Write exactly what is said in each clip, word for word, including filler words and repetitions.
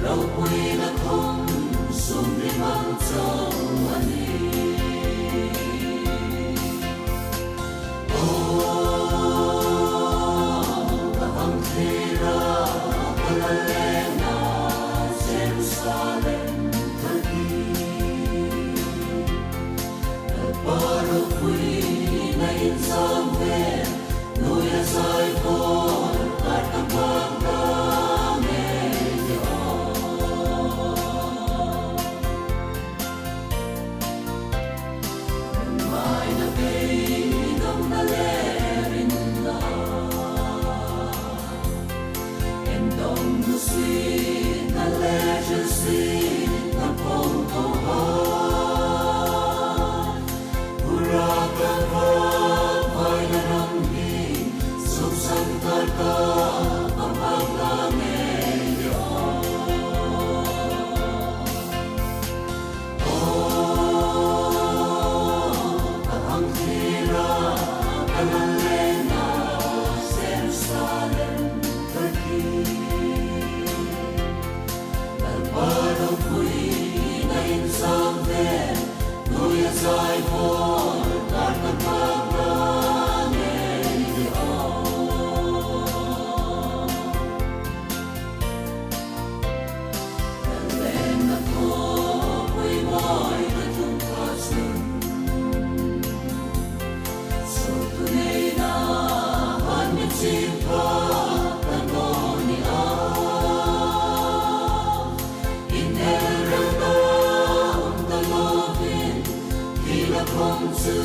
Ropuina khawm sum hlimang chau a nih. O, ka hang thlir a, ka lal lenga Jerusalem thar hi. Lalpa ropuina inzawm ve, nuhmei zai bawr, kar ka bang bang ei aw. Nangmaina pei dam na le rin la. Endong nusi na le jesi na pong pong ha. Ura ka ka vai na rang hi, sum sang ka ka, pang pang la me yo. Leng na khawpui mawi na tum pha chun, so tu nei na hat mi chim pha ta naw ni a. In el reng na um ta lo mi, hi na khom chu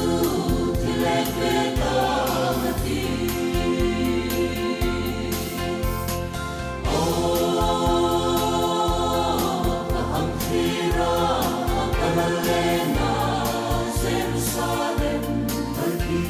ti le pe ta na ti. O, ka hang thlir a, ka lal lenga Jerusalem ka ti.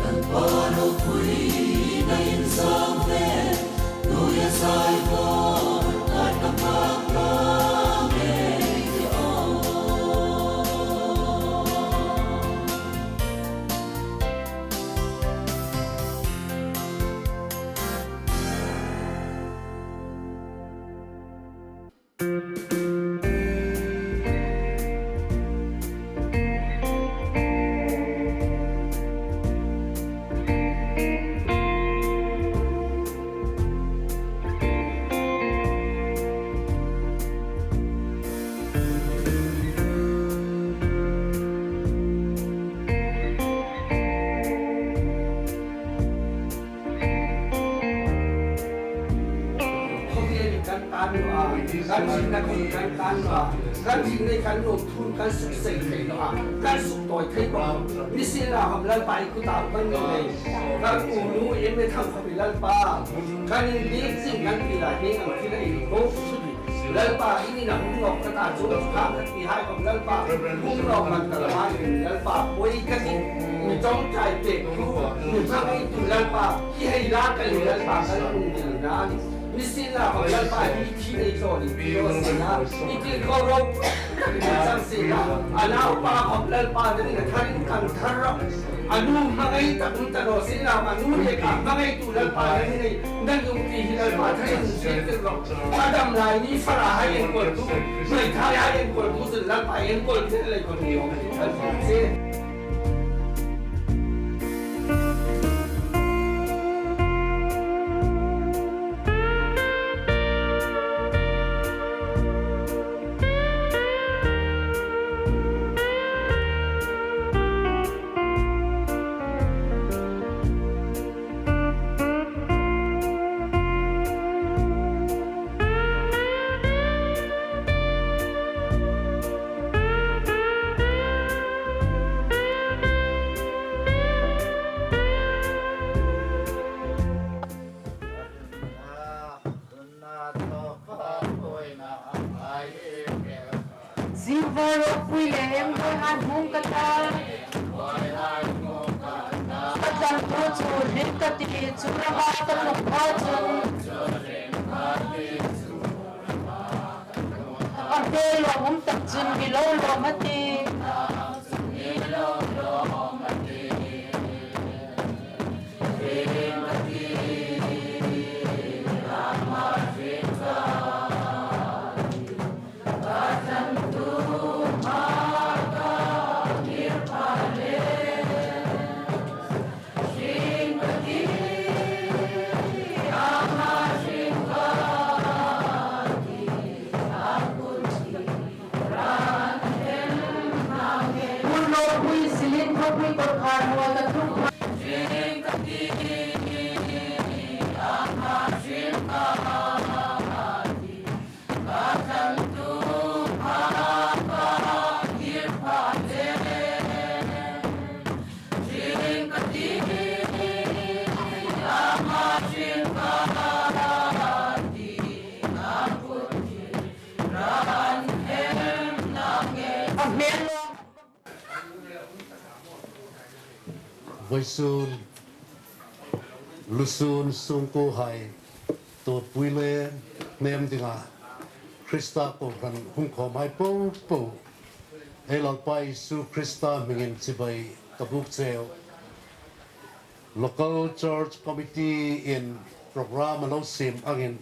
Kan pa ropuina inzawm ve, nuhmei zai bawr, kar ka bang bang ei aw. Khawvela kan tan naw a, kan hringna khawm kan tan naw a, kan hringna kan nuom thu kan suk sei thei naw a, kan suk tawi thei naw a. Nisienlakhawm Lalpa i kuta kan nei. Kan unu em le thang khawm i Lalpa. Kan inbiek zing kan ti lai hieng ang thil a inhmu chu ti. Lalpa, in ina hung nawk ka ta chu, kha ka ti hai khawm Lalpa, hung nawk man ta la mai Lalpa, poi ka ti, mi ṭawngṭai pek thu, mi hmang ei tu Lalpa, i hei la ka ni Lalpa, kan lungril na ni. Nisienlakhawm Lalpa, hi thi nei thaw ni, i lo sena, i ti ko ro. Chang si la, a naupa khawm Lalpa nangin a tharin kan thar rawh. A nu hmangai tak um ta naw sien la, a nu neka hmangaitu Lalpa nangin ei, nang um ti hi Lalpa tharin sien tir rawh. A dam lai ni fara hai enkawltu, hmai thai hai enkawltu chun Lalpa enkawltu lei kon ni awm kan si. Zingvar ropui le engvaihai hmung ka ta. Ka tlangtu chu hring ka ti, chu lama ka tlung pha chun. A hmel lawm um tak chun mi lo lawm a ti. Vawisun, lusun sungkuohai, tuorpui le hnem dinga Krista kohran hung khawmhai popo, ei Lalpa Isu Krista hmingin chibai ka buk cheu. Local Church Committee-in program a lo siem angin,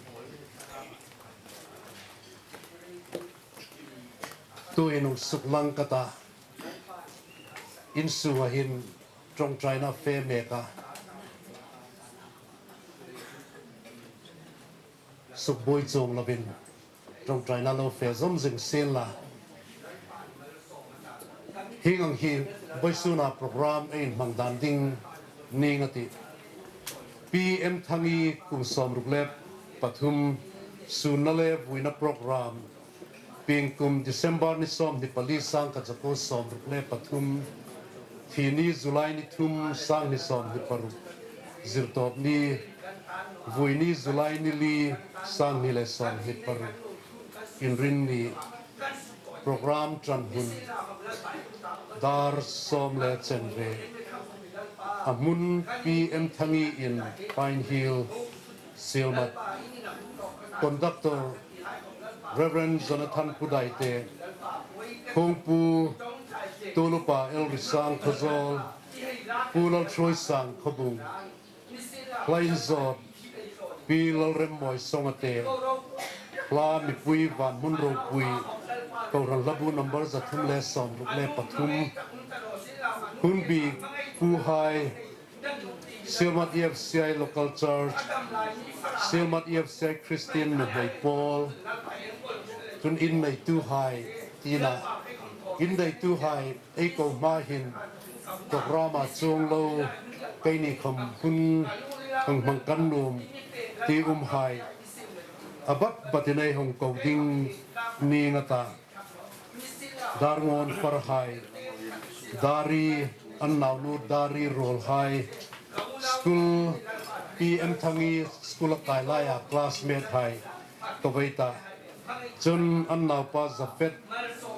tuhin hung suklang ka ta, in sunga hin ṭawngṭaina fe mek a, sukbuoi chuong lovin ṭawngṭaina lo fe zawm zing sien la. Hieng ang hi vawisuna program ei inhmang dan ding ning a tih. Pi M Thangi kum sawmruk le pathum sunna le vuina program, pieng kum December ni sawmhni pali, sangkhat zakuo sawmruk le pathum, thi ni July ni thum, sanghni sawmhni paruk, Zirtawp ni, vui ni July ni li, sanghni le sawmhni paruk, Inrinni, program ṭan hun dar sawm le chenve. A hmun Pi M Thangi in, Pine Hill, Sielmat. Conductor Reverend Jonathan Pudaite, Khawngpu, Tulupa L Risang Khawzawl, Pu Lalthuoisang Khawbung, hla inzawt Pi Lalremmawi Songate, hla mipui van hmun ropui, kohran hlabu number zathum le sawmruk le pathum, hun bik puhai, Sielmat E F C I Local Church, Sielmat E F C I Christian nuhmei pawl, chun inneituhai, tina, inneituhai, ei ko hma hin, program-a chuong lo, keini khawm hun hang hmang kan nuom ti umhai, a bat batin ei hung ko ding ning a ta. Darngawn farhai, Dari, an naunu Dari ruolhai, school, Pi M Thangi school-a kai laia classmate-hai, ko ve ta. Chun an naupa Zafet,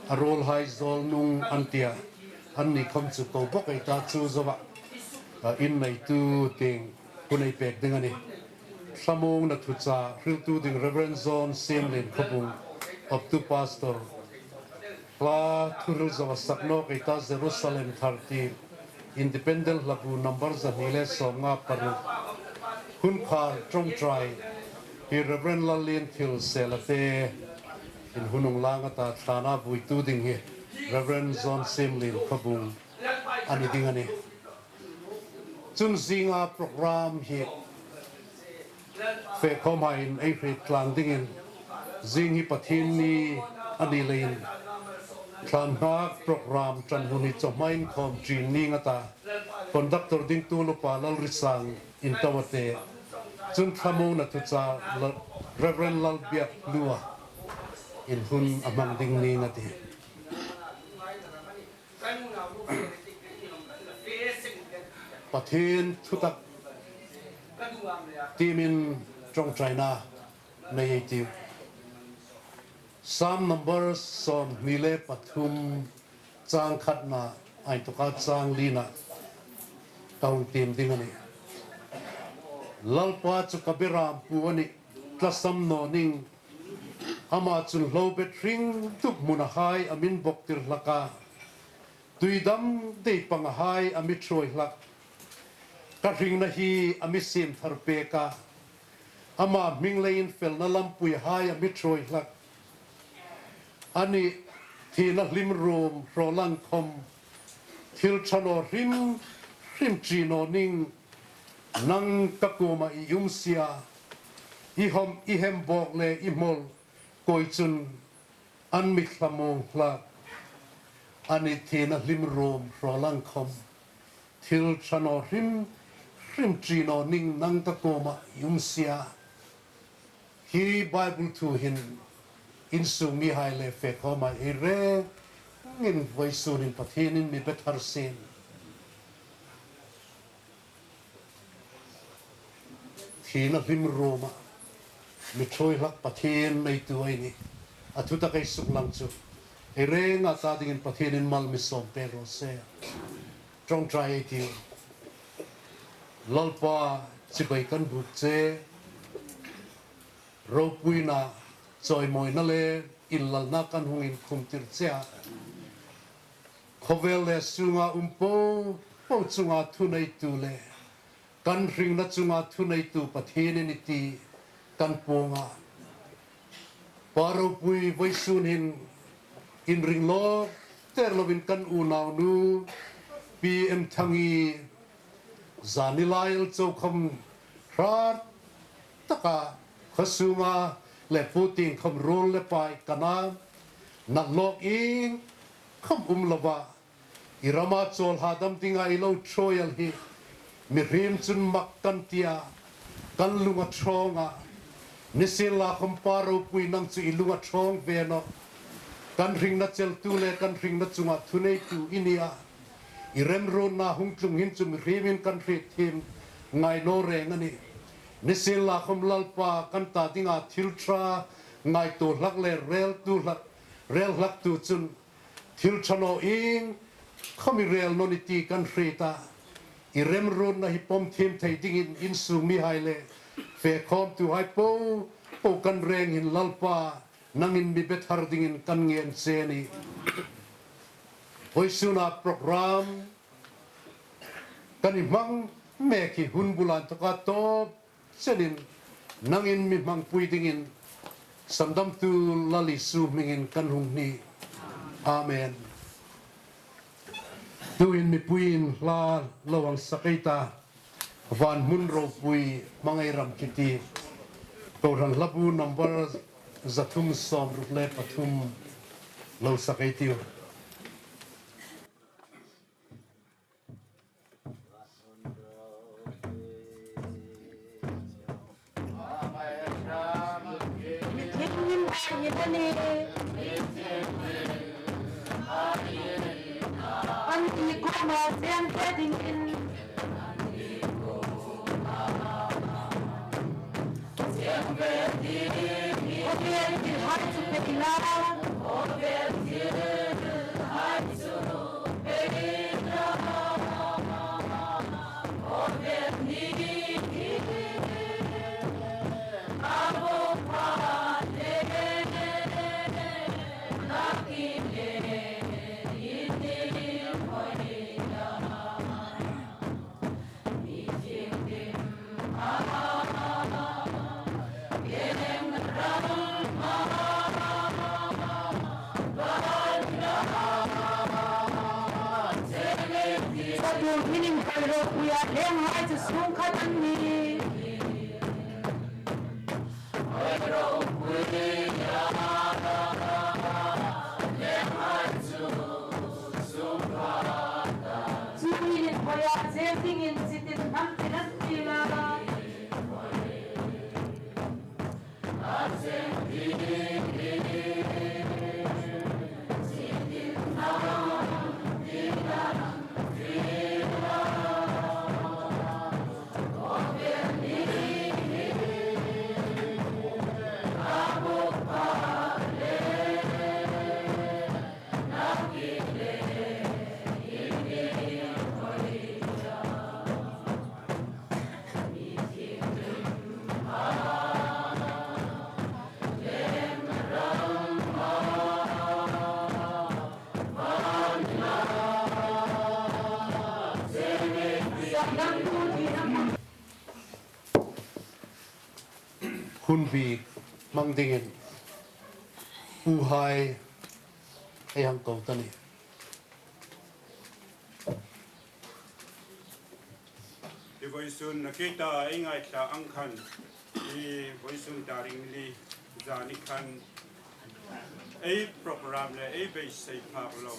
a ruolhai Zawlnung an tia, anni khawm chu ko bawk ei ta, chu zoa, a, inneitu tieng hun ei pek ding a nih. Thlamuongna thuchah hriltu ding Reverend John Siemlien Khawbung, awptu pastor. Hla thuhril zo a sak nawk ei ta, Jerusalem Thar ti Independent Hlabu number za hni le sawmnga paruk. Hun khar ṭawngṭai hi Reverend Lallienthil Sela te in hun hung lang a ta, thlana vuitu ding hi Reverend John Siemlien Khawbung a ni ding a nih. Chun zinga program hi fe khawmhaiin ei hriet tlang dingin, zing hi Pathien ni a ni leiin, thlan nghak program ṭan hun hi chawhmain khawm ṭin ning a ta, conductor dingtu Upa Lalrisang Intoate, chun thlamuongna thuchah Reverend Lalbiakhlua in hun a hmang ding ning a tih. Pathien thutak tiemin ṭawngṭaina nei ei tiu. Psalm number sawmhni le pathum, chang khatna a inthawka chang lina ka hung tiem ding a nih. Lalpa chu ka berampu a nih, tlasam naw ning. Ama chun hlobet hring tup hmunahai a mi inbawktir hlak a, tuidam dei pangahai a mi ṭhuoi hlak. Ka hringna hi a mi siem thar pek a, ama hming leiin felna lampuihai a mi ṭhuoi hlak. Ani, thina hlim ruom hraw lang khawm, thil ṭha naw hrim hrim ṭi naw ning. Nang ka kuoma i um si a, i hawm, i hembawk le i hmawl kawi chun an mi thlamuong hlak. Ani, thina hlim ruom hraw lang khawm, thil ṭha naw hrim hrim ṭi naw ning, nang ka kuoma i um si a. Hi Bible thu hin insung mihai le fe khawmhai ei rengin vawisun hin Pathienin mi be thar sien. Thina hlim ruoma mi ṭhuoi hlak Pathien neitu ei nih. A thutak ei suklang chu ei renga ta dingin Pathienin mal mi sawm pek raw se. Ṭawngṭai ei tiu. Lalpa, chibai kan buk che. Ropuina, chawimawina le inlalna kan hung inkhumtir che a, khawvel le sunga um po po chunga thuneitu le kan hringna chunga thuneitu Pathien i nih ti kan puong a. Pa ropui, vawisun hin inring lawk ter lovin kan unaunu Pi M Thangi zani lai el chau khawm hrat taka khaw sunga le puting khawm ruol le pai kan a, nat lawk ieng khawm um lova, i rama chawl hadam dinga i lo ṭhuoi el hi mihriem chun mak kan tia, kan lung a ṭhawng a. Nisienlakhawm Pa ropui, nang chu i lung a ṭhawng ve nawh. Kan hringna cheltu le kan hringna chunga thuneitu i ni a, i remruotna hung tlung hin chu mihriemin kan hrietthiem ngai naw reng a nih. Nisienlakhawm Lalpa, kan ta dinga thil ṭha ngaituo hlak le reltu hlak, rel hlaktu chun thil ṭha naw ieng khawm i rel naw ni ti kan hriet a. I remruotna hi pawm thiem thei dingin insung mihai le fe khawmtuhai po po kan reng hin Lalpa, nangin mi be thar dingin kan ngen che a nih. Vawisuna program kan hmang mek hi hun bula inthawka tawp chenin nangin mi hmangpui dingin Sandamtu Lal Isu hmingin kan hung hni. Amen. Tuhin mipuiin hla lo hang sak ei ta, Van Hmun Ropui Hmangai Ram Kiti, Kohran Hlabu number za thum sawmruk le pathum lo sak ei tiu. Tuhin inhawi ropuia lenghai chu sungkhat an nih. Chu inhawi a, cheng dingin chitin hnam tin an ti la. Hun bik hmang dingin puhai ei hang ko ta a nih. Hi vawisun a kei ta ei ngaithla ang khan, hi vawisun tarik li zani khan ei program le ei beisei phak lo.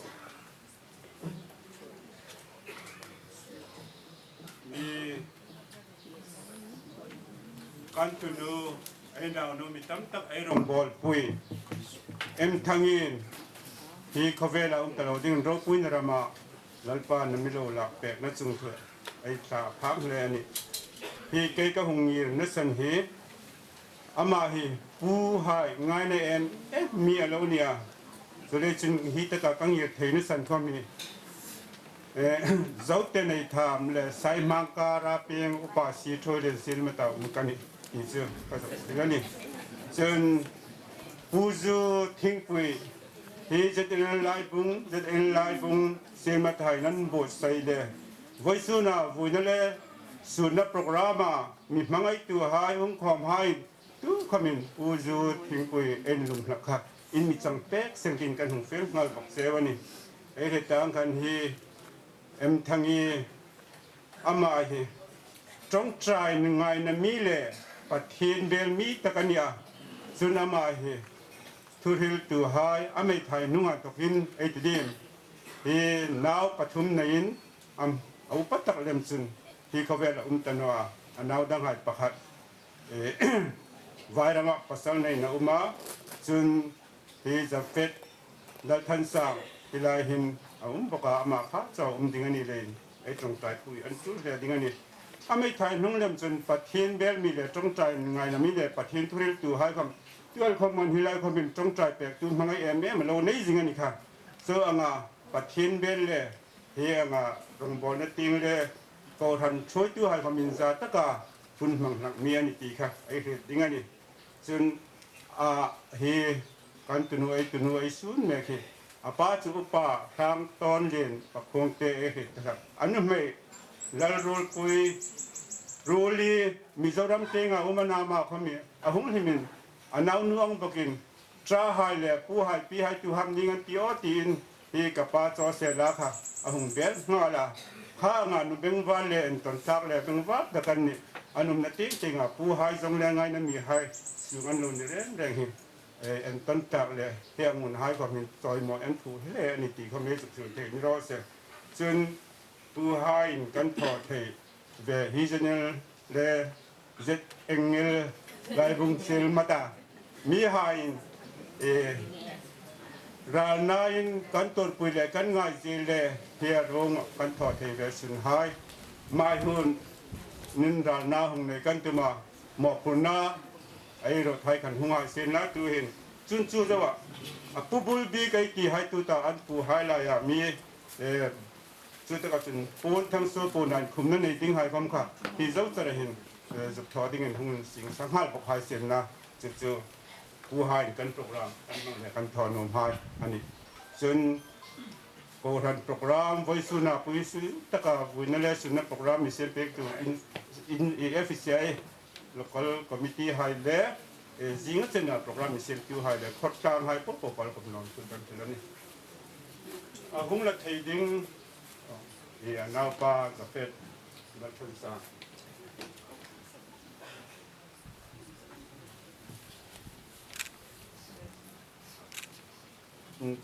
Mi kan tunu, ei naunu mi tam tak ei rongbawlpui M. Thangin hi khawvela um ta lo dingin ropuina rama Lalpan a mi lo lak pekna chung chu ei tla phak hle a nih. Hi kei ka hung ngirna san hi, ama hi puhai ngaina em em mi a lo nih a. Chuleiin chun hi taka ka ngir theina san khom hi, eh, Zote Nei Tham le Saihmang kara pieng Upa Sithuoilen Silmata um ka nih ti chu ka zuk hril a nih. Chun Pu Zu Thingpui hi Z N L Laibung, Z N L Laibung Silmata hai nan buotsai le, vawisuna vuina le sunna program-a mi hmangaituhai hung khawmhai, tu khomin Pu Zu Thingpui ei lum hlak kha in mi chang pek sengin kan hung fiel nghal bawk cheu a nih. Ei hre tang khan hi M. Thangi, ama hi ṭawngṭai ngaina mi le Pathien bel mi tak a nih a. Chun ama hi thuhriltuhai a meithai hnunga tawkin ei ti ding, hi nau pathum neiin, am, a upa tak lem chun hi khawvela um ta naw a, a nau danghai pakhat, eh, Vairama pasal neiin a um a, chun hi Jafet Lalthansang hi lai hin a um bawk a, ama kha chau um ding a ni leiin ei ṭawngṭaipui an tul hle ding a nih. A meithai hnung lem chun Pathien bel mi le ṭawngṭai ngaina mi le Pathien thuhriltuhai khom, tual khom man hi lai khomin ṭawngṭai pektu hmangai em em a lo nei zing a ni kha. Chu anga Pathien bel le hi anga rongbawlna tieng le kohran thuoituhai khom inza taka hun hmang hlak mi a ni ti kha ei hriet ding a nih. Chun, a, hi kan tunu, ei tunu, ei sun mek hi, a pa chu Upa Hrangtawnlien Pakhuongte ei hriet ta hlak. A nuhmei Lalruolpui Ruoli Mizoram tienga um a na, ama khomin a hung hlimin a naunu ang bawkin, ṭahai le puhai pihai tu ham ning an ti aw tiin, hi ka pa Jose la kha a hung bel nghal a. Kha anga nu bengvar le entawn tak le bengvar tak an nih. An umna tieng tienga puhai zawng le ngaina mihai sung an lo ni reng reng hi, eh, entawn tak le hi a ngunhai khom hin chawimawi an phu hle a ni ti khom ei zuk hril thei ni raw se. Chun puhaiin kan thaw thei ve hi Z N L le Z N L Laibung Silmata mihaiin, eh, ralnain kan tuorpui le kan ngaizir le hi a ruong kan thaw thei ve sunhai. Mai hun nin ralna hung nei kan tum a, mawphurna ei ruothai kan hung hai sien la tuhin. Chun chu zoa, a pu bul bik ei tihai tuta an puhai laia mi, eh, Chutaka chun Pu Thangsuo, Pu Nankhumna nei dinghai khom kha hi zo chara hin, eh, zuk thaw dingin hung insingsa nghal bawk hai sien la, chu chu puhaiin kan program kan hmang le kan thaw nuomhai a nih. Chun kohran program vawisuna pui sui taka vuina le sunna program mi sem pektu in, in, i F C I local committee hai le, eh, zinga chena program mi semtuhai le khawtlanghai po po kal khom nawn chu kan hril a nih. A hung la thei ding, Hi a naupa Japhet Lalthansang.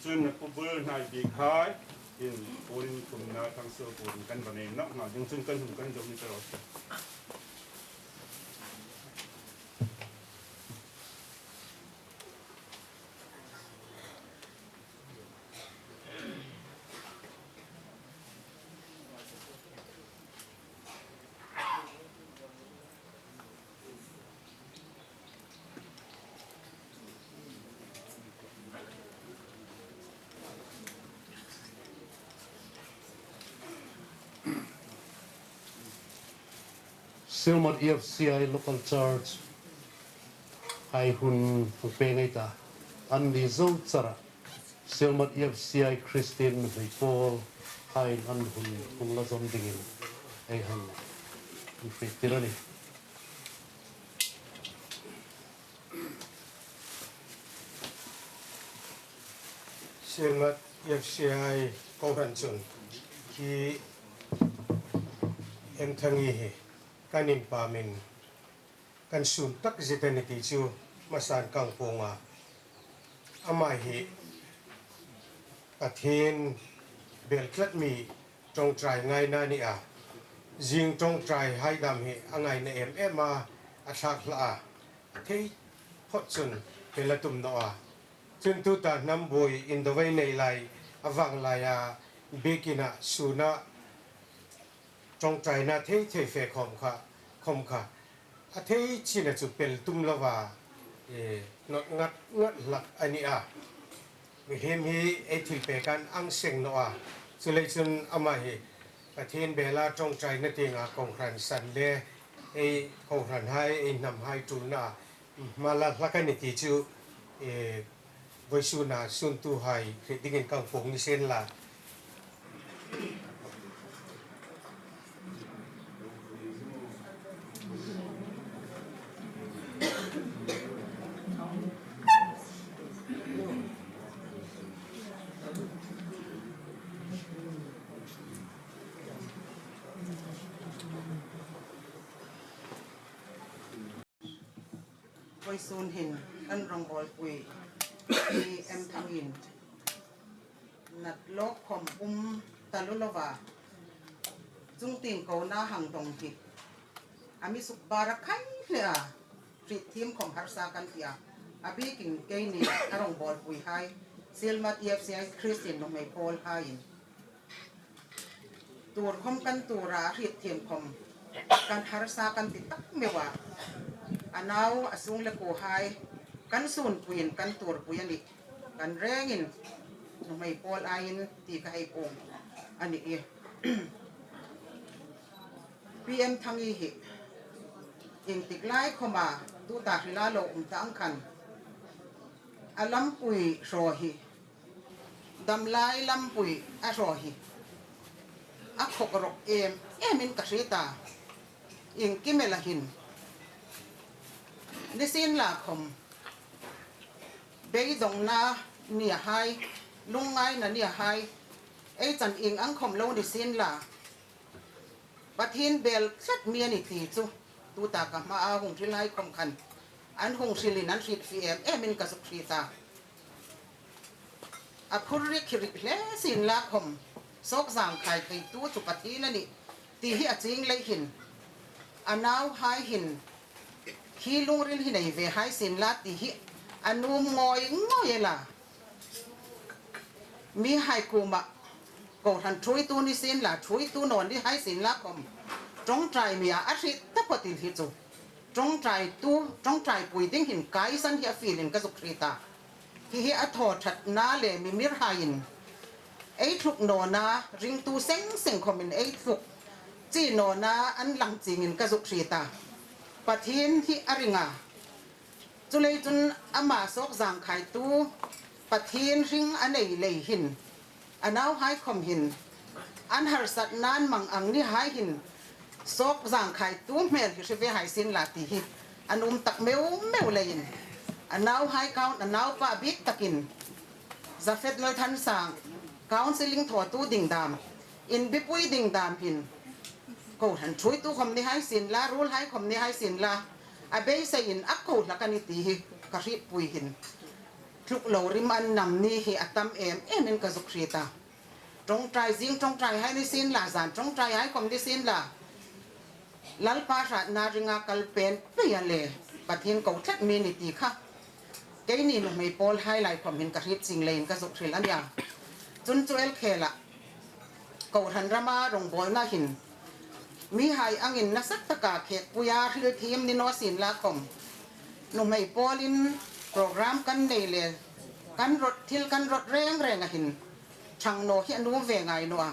Chun a pu bul hnai bik hai, in puon thumna thang so puon kan va nei nawk nghal ding chun kan hung kan zo ni ta raw se. Sielmat E F C I Local Church hai hun hung pêng ei ta, an ni zo chara Sielmat E F C I Christian Nuhmei Pawl hai an hun hung la zawm dingin ei hang hriettir a nih. Sielmat E F C I kohran chun hi M. Thangi hi kan inpawmin kan sun tak zet a ni ti chu hmasan kan puong a. Ama hi Pathien bel tlat mi ṭawngṭai ngaina a ni a. Zing ṭawngṭai hai dam hi a ngaina em em a, a thlak hlak a. A thei phawt chun pel a tum naw a. Chun tuta hnam buoi indovei nei lai, a vang laia biekin a suna ṭawngṭaina thei thei fe khawm kha, khawm kha a thei china chu pel tum lova, e, nawt ngat ngat hlak a ni a. Mihriem hi ei thil pek an ang seng naw a. Chuleiin chun ama hi Pathien bela ṭawngṭaina tienga kohran san le ei kohran hai, ei hnam hai ṭulna hma la hlak a ni ti chu, e, vawisuna suntuhai hriet dingin kan puong ni sien la. Vawisun hin kan rawngbawlpui Pi M. Thangin nat lawk khawm um taluo lova, chungtieng kona hang dawng hi a mi sukbar a khai hle a, hrethiem khawm harsa kan ti a, a bikin keini a rawngbawlpui hai, Sielmat E F C I Christian Nuhmei Pawl haiin tuor khawm kan tuor a, hrethiem khawm kan harsa kan ti tak meu a. A nau a sung le kuo hai kan sunpuiin kan tuorpui a nih. Kan rengin Nuhmei Pawl aiin ti ka hei puong a nih. Pi M. Thangi hi iengtik lai khawma tuta hrila lo um ta ang khan a lampui hraw hi, damlai lampui a hraw hi a khawk rawk em emin ka hriet a. Iengkim el a hin nisienlakhawm beidongna ni a hai, lungngaina ni a hai, ei chan ieng ang khawm lo nisienla, Pathien bel tlat mi a ni ti chu tuta ka hmaa hung hril hai khawm khan an hung hrilin an hriet fie em emin ka zuk hriet a. A phur rik hi rik hle sienlakhawm, sawk zangkhai theitu chu Pathien a nih ti hi a chieng lei hin, a nauhai hin hi lungril hi nei ve hai sienla ti hi a nuom ngawi ngawi el a. Mihai kuoma kohran ṭhuoitu nisienla, ṭhuoitu naw ni hai sienlakhawm, ṭawngṭai mi a, a hriet taphawt el hi chu ṭawngṭaitu, ṭawngṭaipui ding hin kaisan hi a fielin ka zuk hriet a. Hi hi a thaw ṭhatna le mi mirhaiin ei thluk nawna, ringtu seng seng khawmin ei thluk chi nawna an lang chiengin ka zuk hriet a. Pathien hi a ring a. Chuleiin chun ama sawk zangkhaitu Pathien hring a nei lei hin, a nauhai khawm hin an harsatna an mang ang ni hai hin, sawk zangkhaitu hmel hi hre ve hai sienla ti hi a nuom tak meu meu leiin, a nauhai count, a naupa bik takin Japhet Lalthansang counselling thawtu ding dam, Inbipui ding dam hin, kohran ṭhuoitu khom ni hai sien la, ruolhai khom ni hai sien la, a beiseiin a ko hlak a nih ti hi ka hrietpui hin. Tluk lo rim an nam ni hi a tam em emin ka zuk hriet a. Ṭawngṭai, zing ṭawngṭaihai ni sien la, zan ṭawngṭaihai khom ni sien la, Lalpa hratna ringa kal pen pei a le, Pathien ko tlat mi ni ti kha keini nuhmei pawlhai lai khom hin ka hriet chieng leiin ka zuk hril a nih a. Chun chu el khela kohran rama rongbawlna hin mihai angin nasa taka khekpuia hril thiem ni naw sien la khom, nuhmei pawlin program kan nei le, kan rawt, thil kan rawt reng reng a hin ṭhang naw hi a nuom ve ngai naw a.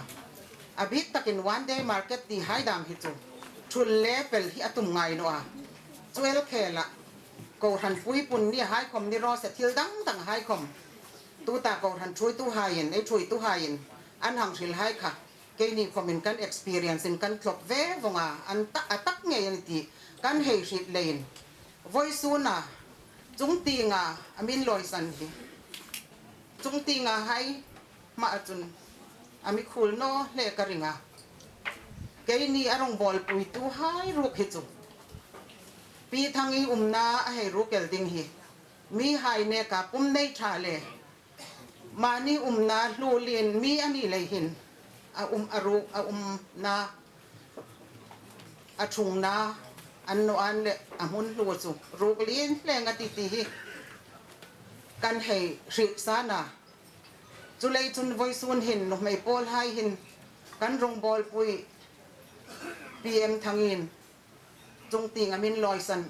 A bik takin one day market tihai dam hi chu ṭhul le pel hi a tum ngai naw a. Chu el khela kohran puipui ni hai khom ni raw se, thil dang dang hai khom, tuta kohran ṭhuoituhaiin, ei ṭhuoituhaiin an hang hrilhai kha keini khomin kan experience-in kan thlop ve vong a, an ta, a tak ngei a nih ti kan hei hriet leiin, vawisuna chungtienga a min lawisan hi, chungtienga hai hmaa chun a mi khuol naw hle ka ring a. Keini a rongbawlpuituhai ruok hi chu Pi Thangi umna a hei ruok el ding hi mihai neka pum nei ṭha le, mani umna hlu lien mi a ni lei hin, a um, a ruok, a umna, a ṭhungna, an naw an le a hmun hlu chu ruok lien hle a tih ti hi kan hei hriet sa a. Chuleiin chun vawisun hin nuhmei pawlhai hin kan rongbawlpui P M Thangin chungtieng a min lawisan,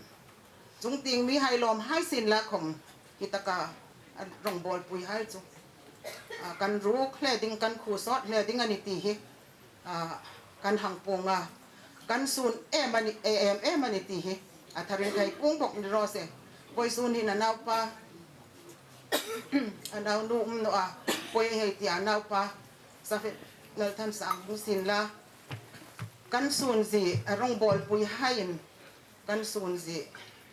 chungtieng mihai lawmhai sien la khom, hi taka a rongbawlpuihai chu, a, kan ruok hle ding, kan khuo sawt hle ding a nih ti hi, a, kan hang puong a, kan sun em a nih, e, em em a nih ti hi a tharin thei puong bok ni raw se. Vawisun hin a naupa, a naunu um naw a, poi hei ti a, naupa Safet Lalthansang hung sien la, kan sun zie, a rongbawlpuihaiin kan sun zie,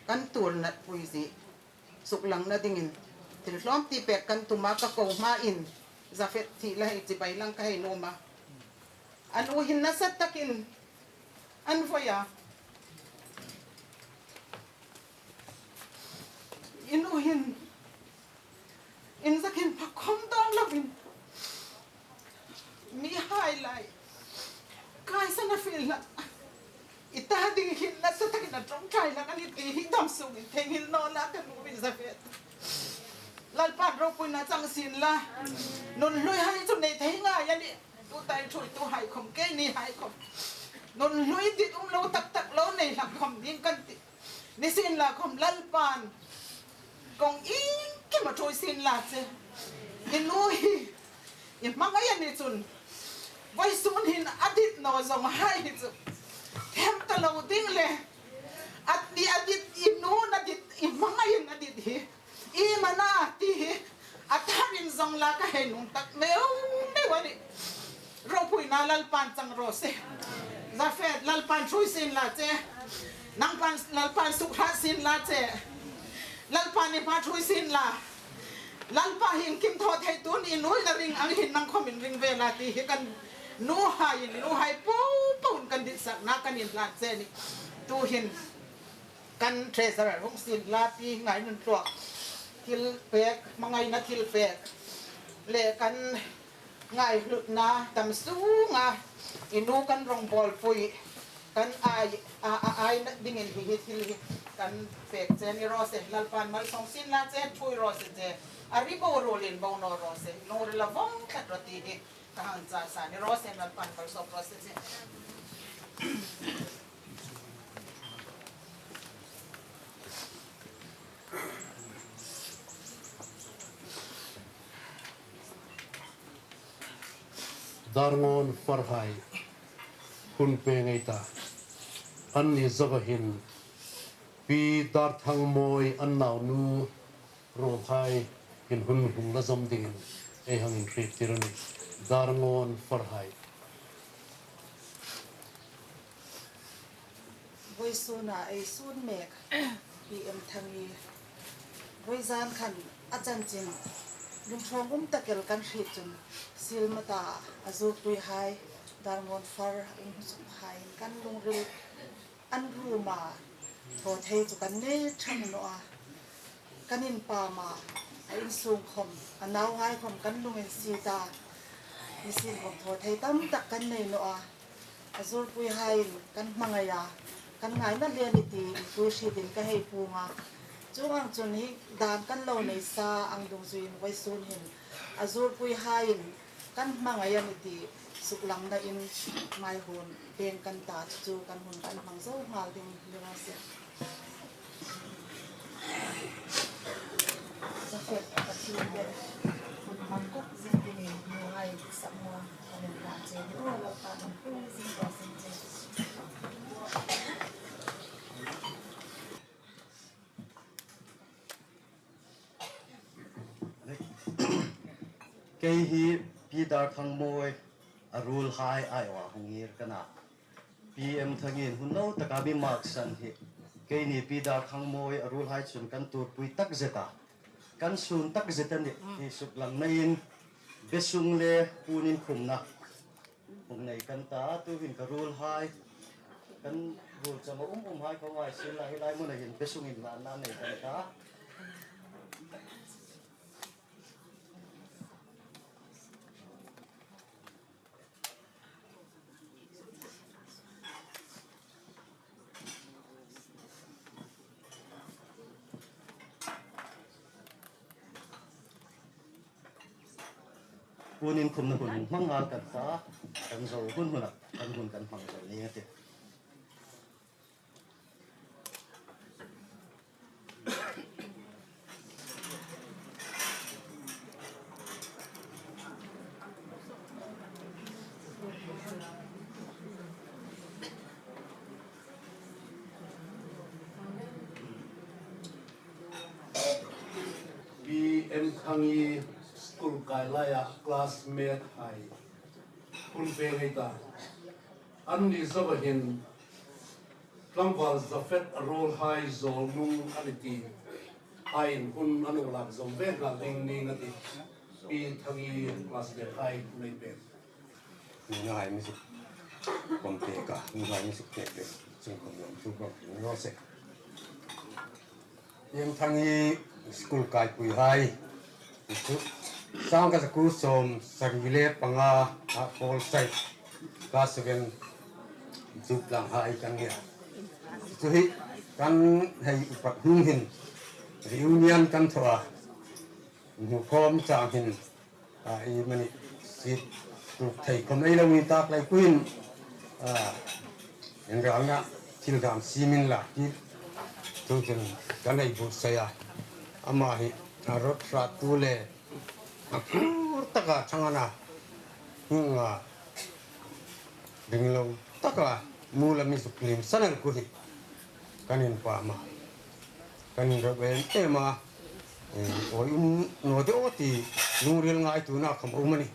kan tuor natpui zie suklangna dingin thil hlawm ti pek kan tum a, ka ko hmain Safet thil a hei chibai lang ka hei nuom a. A nu hin nasa takin an voi a. I nu hin inzakin pha khom dawn lovin, mihai lai kaisana fiel hlak. I ta ding hin nasa takin a ṭawngṭai hlak a nih ti hi damsungin theinghil naw la ka nu in Safet. Lalpan ropuina chang sien la. Nun hluihai chu nei thei ngai a nih. Tuta ei ṭhuoituhai khom, keinihai khom, nun hlui dit um lo tak tak lo nei hlak khom ding kan tih. Ni sien la khom Lalpan kong iengkim a ṭhuoi sien la che. I nu hi i hmangai a ni chun, vawisun hin a dit naw zawnghai hi chu them ta lo ding le, a dit, a dit, i nu'n a dit, i hmangaiin a dit hi iem a na ti hi a tharin zong la ka hei nuom tak meu meu a nih. Ropuina Lalpan chang raw se. Safet, Lalpan ṭhuoi sien la che. Nang pan, Lalpan suk hril sien la che. Lalpan i hma ṭhuoi sien la. Lalpa hi iengkim thaw thei, tun i nu'n a ring ang hin nang khomin ring ve la ti hi kan nuhai, nuhai po po kan ditsakna kan inhlan che a nih. Tuhin kan treasurer hung sien la, Pi Ngainunthluak thil pek, hmangaina thil pek le kan ngaihlutna dam sunga i nu kan rongbawlpui, kan ai, a, a aina dingin hi, hi thil hi kan pek che ni raw se. Lalpan malsawm sien la che, ṭhuoi raw se che. A ri bo ruolin bo naw raw se. Lungrila vawng tlat rawh ti hi ka hang chah sa ni raw se, Lalpan malsawm raw se che. Darngawn farhai, hun pe ngei ta. Anni zoa hin Pi Darthangmawi an naunu ruolhai hin hun hung la zawm dingin ei hang inhriettir a nih. Darngawn farhai. Vawisuna ei sun mek P M Thangi, vawizan khan a chanchin lungthawng um tak el kan hriet chun, Sielmata a zuoktuhai, Darngawn far in hmu suk hai kan lungril an rum a, thaw thei chu kan nei ṭhang naw a, kan inpam a, a insung khom, a nauhai khom kan lung insiet a, nisien khom thaw thei tam tak kan nei naw a, a zurpui haiin kan hmangai a, kan ngaina le ni ti inpui hriet in ka hei puong a, chuong ang chun hi dan kan lo nei sa ang dungzuiin vawisun hin a zurpui haiin kan hmangai a ni ti suklangna in mai hun peng kan ta chu kan hun kan hmang zo nghal ding ni raw se. Zafet Pathien le hun hmang kawk zing dingin mi ngai sak maw, kan hung ta che ni aw, lo ta kan pui zing rawh seng che. Kei hi Pi Darthangmawi a ruolhai aiawha hung ngir ka nih a. Pi M Thangin hun lo taka mi maksan hi keini Pi Darthangmawi a ruolhai chun kan tuorpui takzet a, kan sun takzet a nih ti suklangna in besung le puon inkhumna hung nei kan ta, tuhin ka ruolhai, kan ruol chama um umhai khom ngai sienla hi lai hmuna hin besung inhlanna nei kan ta. Puon inkhumna hun hmang nghal kan ta, kan zo hun huna kan hun kan hmang zo ning a tih. Pi M Thangi school kai laia classmate hai hun fe ngei ta. Anni zoa hin tlangval Zafet a ruolhai zawlnung a ni ti aiin hun an hung lak zo ve nghal ding ning a tih. Pi Thangi classmate hai nei pek. Nunghai mi suk pawm pek a, nunghai mi suk pek pek chung khom lo thu bawk ni raw se. Pi M Thangi school kaipui hai chu sangkhat zakuo sawmsari le panga a pawl sei, class seven zuk lang hai kan nia. Chu hi kan hei upat hnung hin reunion kan thaw a, hmu khawm chang hin, a, ei mani sit tuk thei khom ei lo ni tak lai kuin, a, inralna thil dam siemin la ki tu chun kan ei buotsai a. Ama hi a rot hrattu le a phur taka ṭhang a na, hieng ang a ringlo taka mu la mi zuk lim san el ku hi kan inpam a, kan inrem em em a, eh, awi um naw de aw ti lungril ngaituona khom a um a nih.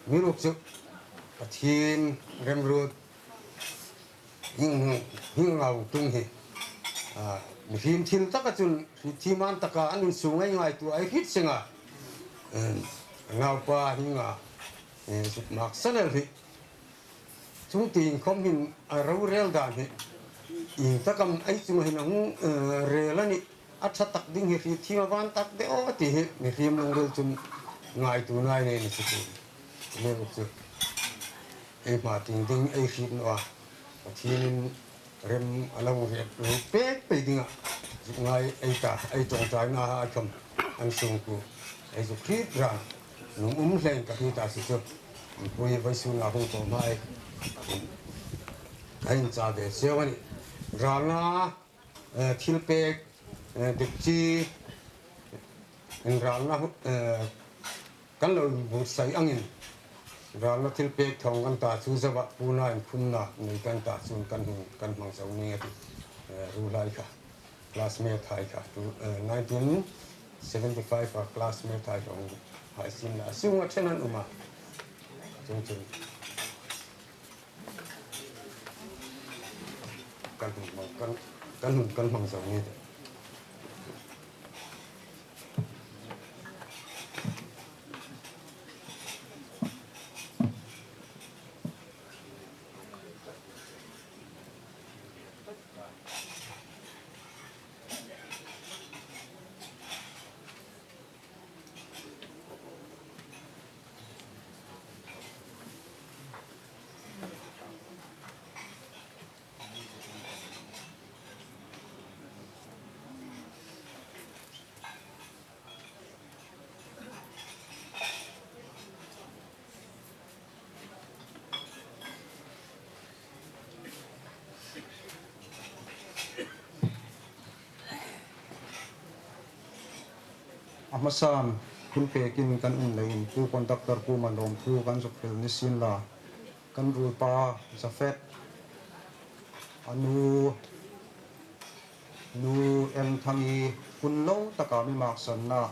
Amiruokchu Pathien remruot hieng, hieng ang a hung tlung hi, a, mihriem thil taka chun hriet thiem an taka an insung ei ngaituo ei hriet seng a, em, naupa hieng ang a, eh, zuk mak san el hi. Chungtieng khom hin a rorel dan hi ieng tak am ei chunga hin a hung, eh, rel a nih, a ṭha tak ding hi hriet thiem a van tak de aw ti hi mihriem lungril chun ngaituona ei nei ni chu. Amiruokchu ei hma tieng ding ei hriet naw a, Pathienin rem a lo hriet lo pek pei dinga zuk ngai ei ta, ei ṭawngṭaina hai khom an sungkuo ei zuk hriet ran nung um hleng ka hriet a si chu. Mipui vawisuna hung tawm hai a incha ve cheu a nih. Ralna, eh, thilpek, eh, dikchi, inralna, eh, kan lo inbuotsai angin, ralna thilpek thawng kan ta chu zoa puna inkhumna nei kan ta chun kan hung, kan hmang zo ning a tih. Eh, ruolhai kha, classmate hai kha, tu, eh, nineteen seventy-five a classmate hai kha hung hai sin la, a sunga ṭhen an um a. Chung chung. Kan hung hmang, kan, kan hung, kan hmang zo ni. Hmasan hun pekin kan um leiin Pu Conductor kuoma lawmthu kan zuk hril ni sien la, kan ruolpa Japhet, a nu, Nu M. Thangi hun lo taka mi maksanna,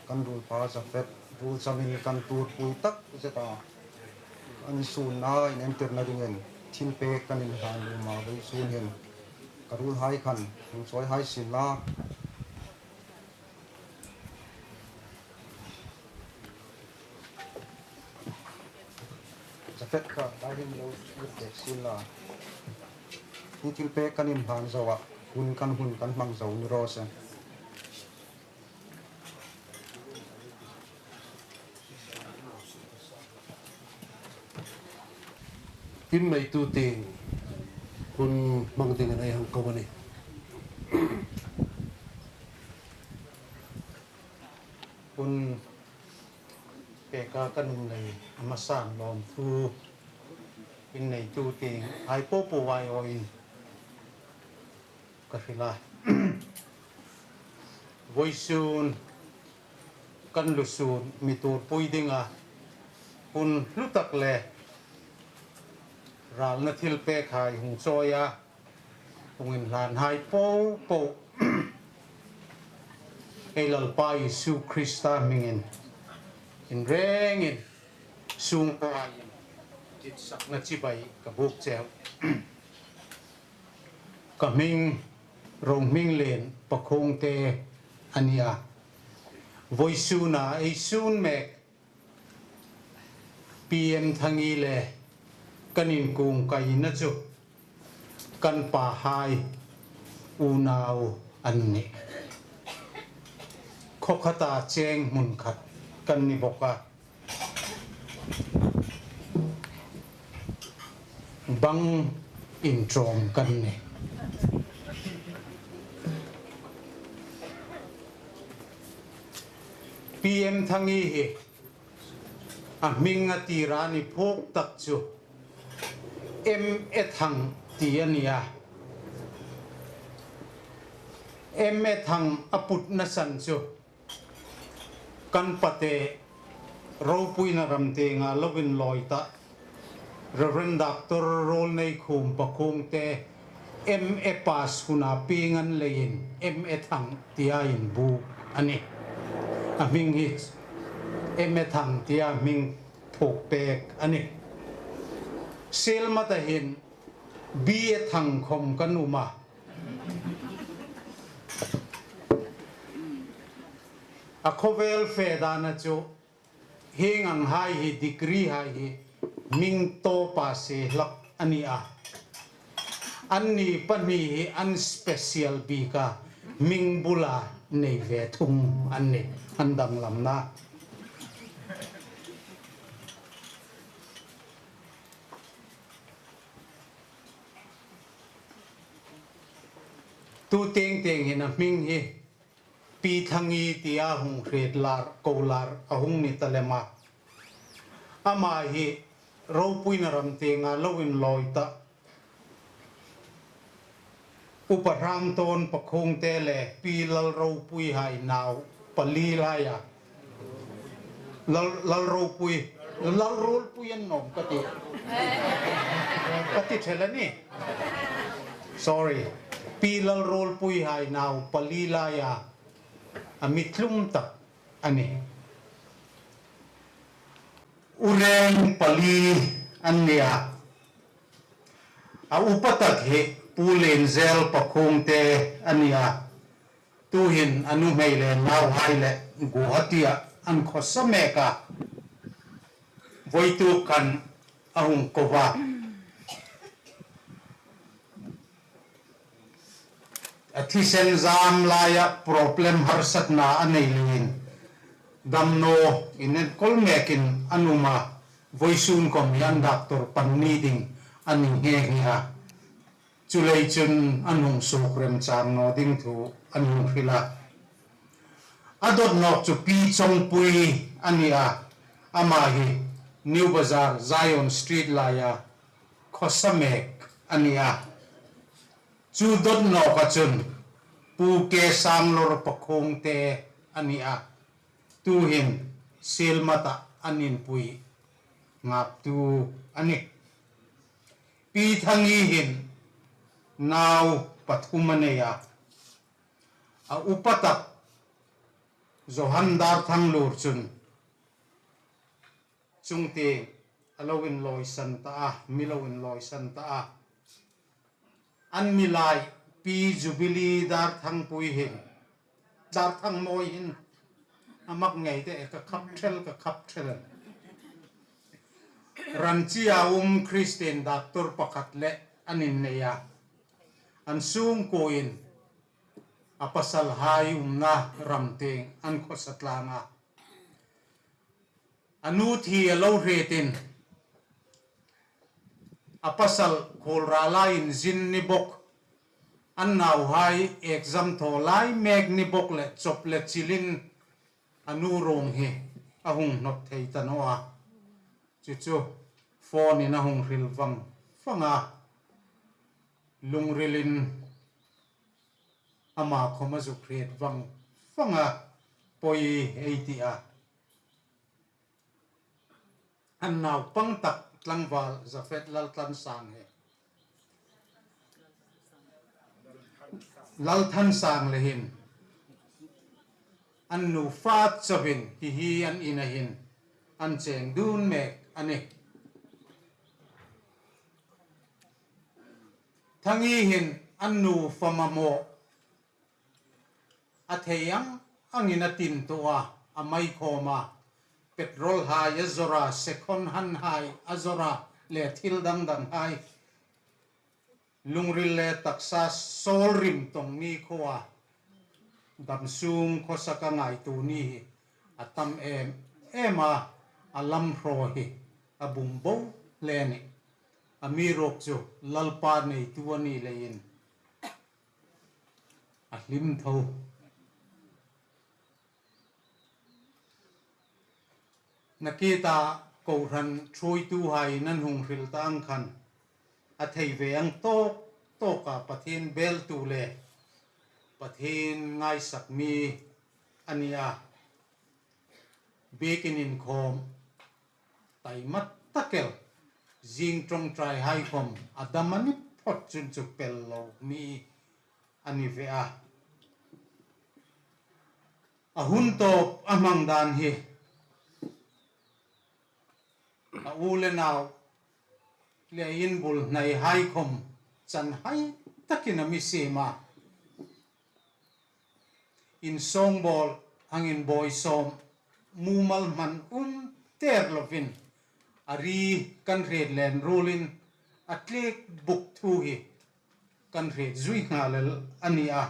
kan ruolpa Japhet ruol chamin kan tuorpui tak zeta, an sunna inentirna dingin thilpek kan inhlan nuom a, vawisun hin ka ruolhai khan hung chawi hai sien la. Japhet kha, lai hin lo pek sien la. Hi thilpek kan inhlan zo a, hun kan, hun kan hmang zo ni raw se. Inneitute hun hmang dingin ei hang ko a nih. Hun peka kan um lei a hmasan lawmthu inneitute hai po po aiawin ka hril a. Vawisun kan lusun mi tuorpui dinga hun hlu tak le ralna thilpek hai hung chawi a, hung inhlan hai po po ei Lalpa Isu Krista hmingin inrengin sungkuo aiin ditsakna chibai ka buk cheu. Ka hming Rohminglen Pakhungte a nih a. Vawisuna ei sun mek P M Thangi le kan inkung kaina chu kan pahai unau an nih. Khaw khata cheng hmun khat kan ni bawk a. Bang inṭawm kan nih. P M Thangi hi a hming a tira ni phawk tak chu M A Thang ti a nih a. M A Thang a putna san chu kan pate ropuina ram tienga lo inlawi ta Reverend Doctor Ruolneikhum Pakhungte M A pass huna pieng an leiin M A Thang tia inbuk a nih. A hming hi M A Thang tia hming phuok pek a nih. Sielmata hin B A Thang khom kan um a. A khawvel fe dana chu hieng ang hai hi, degree hai hi hming tawpa se hlak a nih a. Anni pahni hi an special bika hming bula nei ve thung an nih, an danglamna. Tu tieng tieng hin a hming hi Pi Thangi tia hung hriet lar, ko lar a hung ni ta lem a. Ama hi ropuina ram tienga lo inlawi ta Upa Hrangtawn Pakhungte le Pi Lalropui hai nau pali laia. Lal, Lalropui, Lalruolpui an nawm ka ti. Ka ti thel a nih. Sorry. Pi Lalruolpui hai nau pali laia a mi tlum tak a nih. U reng pali an nih a. A upa tak hi Pu Lenzel Pakhungte a nih a. Tuhin a nuhmei le nauhai le Guwahati-a an khawsa mek a. Voituk khan a hung ko a. A thisen zam laia problem harsatna a nei leiin damnaw inenkawl mekin an um a, vawisun khom hi an doctor pahni ding a ni nghe nghe a. Chuleiin chun an hung suok remchang naw ding thu an hung hril a. A dawt nawk chu Pi Chawngpui a nih a, ama hi New Bazar, Zion Street laia khawsa mek a nih a. Chu dawt nawka chun Pu K Sanglor Pakhungte a ni a. Tuhin Sielmata an inpui ngaptu a nih. Pi Thangi hin nau pathum a nei a. A upa tak Johan Darthanglur chun chungtieng a lo inlawisan ta a, mi lo inlawisan ta a. An milai Pi Jubilee Darthangpui hin, Darthangmawi hin, a mak ngei te ka khap thel, ka khap thel. Ranchi-a um Christian doctor pakhat le an innei a. An sungkuoin a pasalhai umna ram tieng an khawsa tlang a. A nu thi a lo hretin, a pasal khuolrala inzin ni bawk, an nauhai exam thaw lai mek ni bawk le chawp le chilin a nu ruong hi a hung hnawt thei ta naw a. Chu chu phone-in a hung hril vang vang a. Lungrilin ama khawm a zuk hriet vang vang a, pawi ei ti a. An naupang tak tlangval Zafet Lalthansang hi, Lalthansang le hin an nu fat chauhin hi hi an ina hin an cheng dun mek a nih. Thangi hin an nu fa mamaw a thei ang angin a tin tawh a, a mai khawm a, petrol hai a zawr a, second hand hai a zawr a, le thil dang dang hai. Lungril le taksa sawl rim tawng ni khaw a, dam sung khawsa ka ngaituo ni hi a tam em em a, a lamhraw hi a bum bo hle a nih. Amiruokchu Lalpa neitu a ni leiin a hlim tho. Nakie ta kohran ṭhuoituhaiin an hung hril ta ang khan a thei ve ang tawk tawk a, Pathien beltu le Pathien ngaisak mi a ni a. Biekin inkhawm taima tak el, zing ṭawngṭaihai khawm a dam a ni phawt chun chu pel lo mi a ni ve a. A hun tawp a hmang dan hi a u le nau le inbul hnaihai khawm chanhai takin a mi siem a. Insawngbawl hang inbawi sawm, mumal hman um ter lovin a ri kan hriet len ruolin a tliek buk thu hi kan hriet zui nghal el a ni a.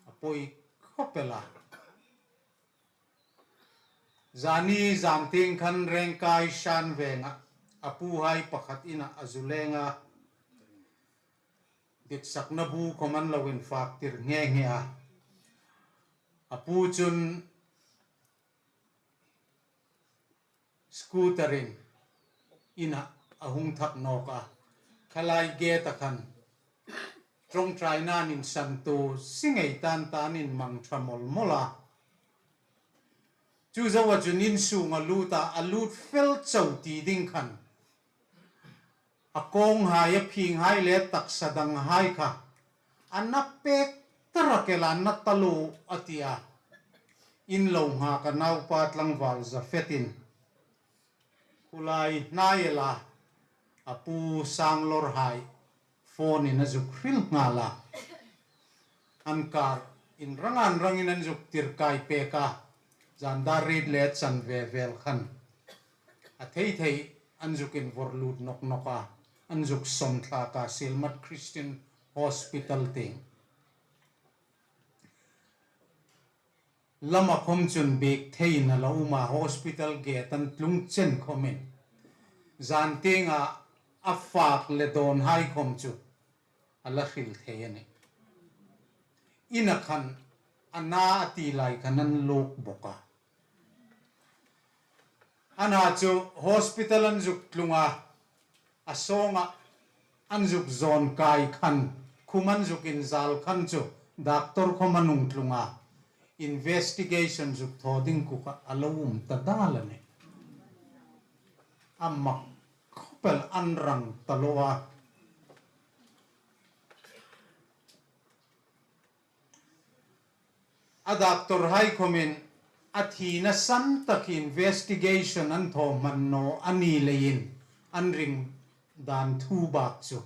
A pawi khawp el a. Zani zantieng khan Rengkai San Venga a puhai pakhat ina a zu leng a, ditsakna bu khawm an lo infak tir nghe nghe a. A pu chun scooter-in ina a hung thak nawk a, khalai gate-a khan ṭawngṭaina an insan tu si ngei tan tan inmang ṭha mawl mawl a. Chu zoa chun insunga lut a, a lut fel chau ti ding khan a kawnghai, a phinghai le taksa danghai kha a na pek ta rak el a, na ta lo a ti a. In lo nghak a naupa tlangval Zafetin khulai hnai el a, a pu Sanglawrhai phone-in a zuk hril nghal a. An kar inrang inrangin an zuk tirkai pek a, zan dar riet le chan ve vel khan a thei thei an zuk invawr lut nawk nawk a, an zuk sawm thlak a, Sielmat Christian Hospital tieng. Lama khawm chun biek theiin a lo um a, hospital gate an tlung chen khawmin zantienga a fak le dawnhai khawm chu a la hril thei a nih. Ina khan a na a ti lai khan an luk bawk a. Ana chu hospital an zuk tlung a, a sawnga an zuk zawn kai khan, khum an zuk inzal khan chu doctor khawm an hung tlung a. investigation zuk thaw ding kha a lo um ta dal a nih. A mak khawp el an rang ta lo a. A doctor hai khawmin a thina san tak investigation an thaw hman naw a ni leiin an ring dan thu bak chu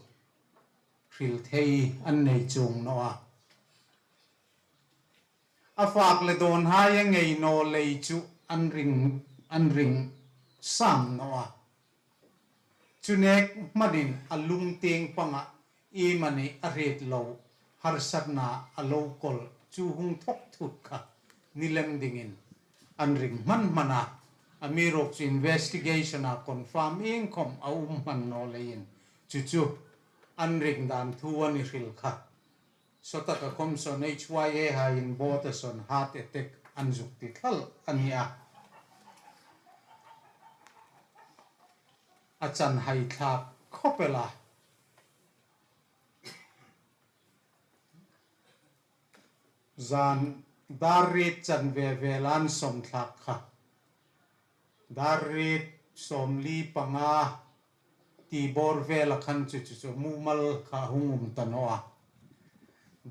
hril thei an nei chuong naw a. A fak le dawn hai a ngei naw lei chu an ring, an ring sam naw a. Chu nek hmanin a lungtieng panga iemani a hriet lo, harsatna a lo kawl chu hung thawk thut kha ni lem dingin an ring hman hman a. Amiruokchu investigation-a confirm iengkhawm a um hman naw leiin chu chu an ring dan thu a ni hril kha. Sawtaka khawm sawn H Y A haiin bawta sawn heart attack an zuk ti thlal a ni a. A chan hai thlak khawp el a. Zan dar riet chanve vel an sawm thlak kha. Dar riet sawmli panga ti bawr vela khan chu chu chu mumal kha hung um ta naw a.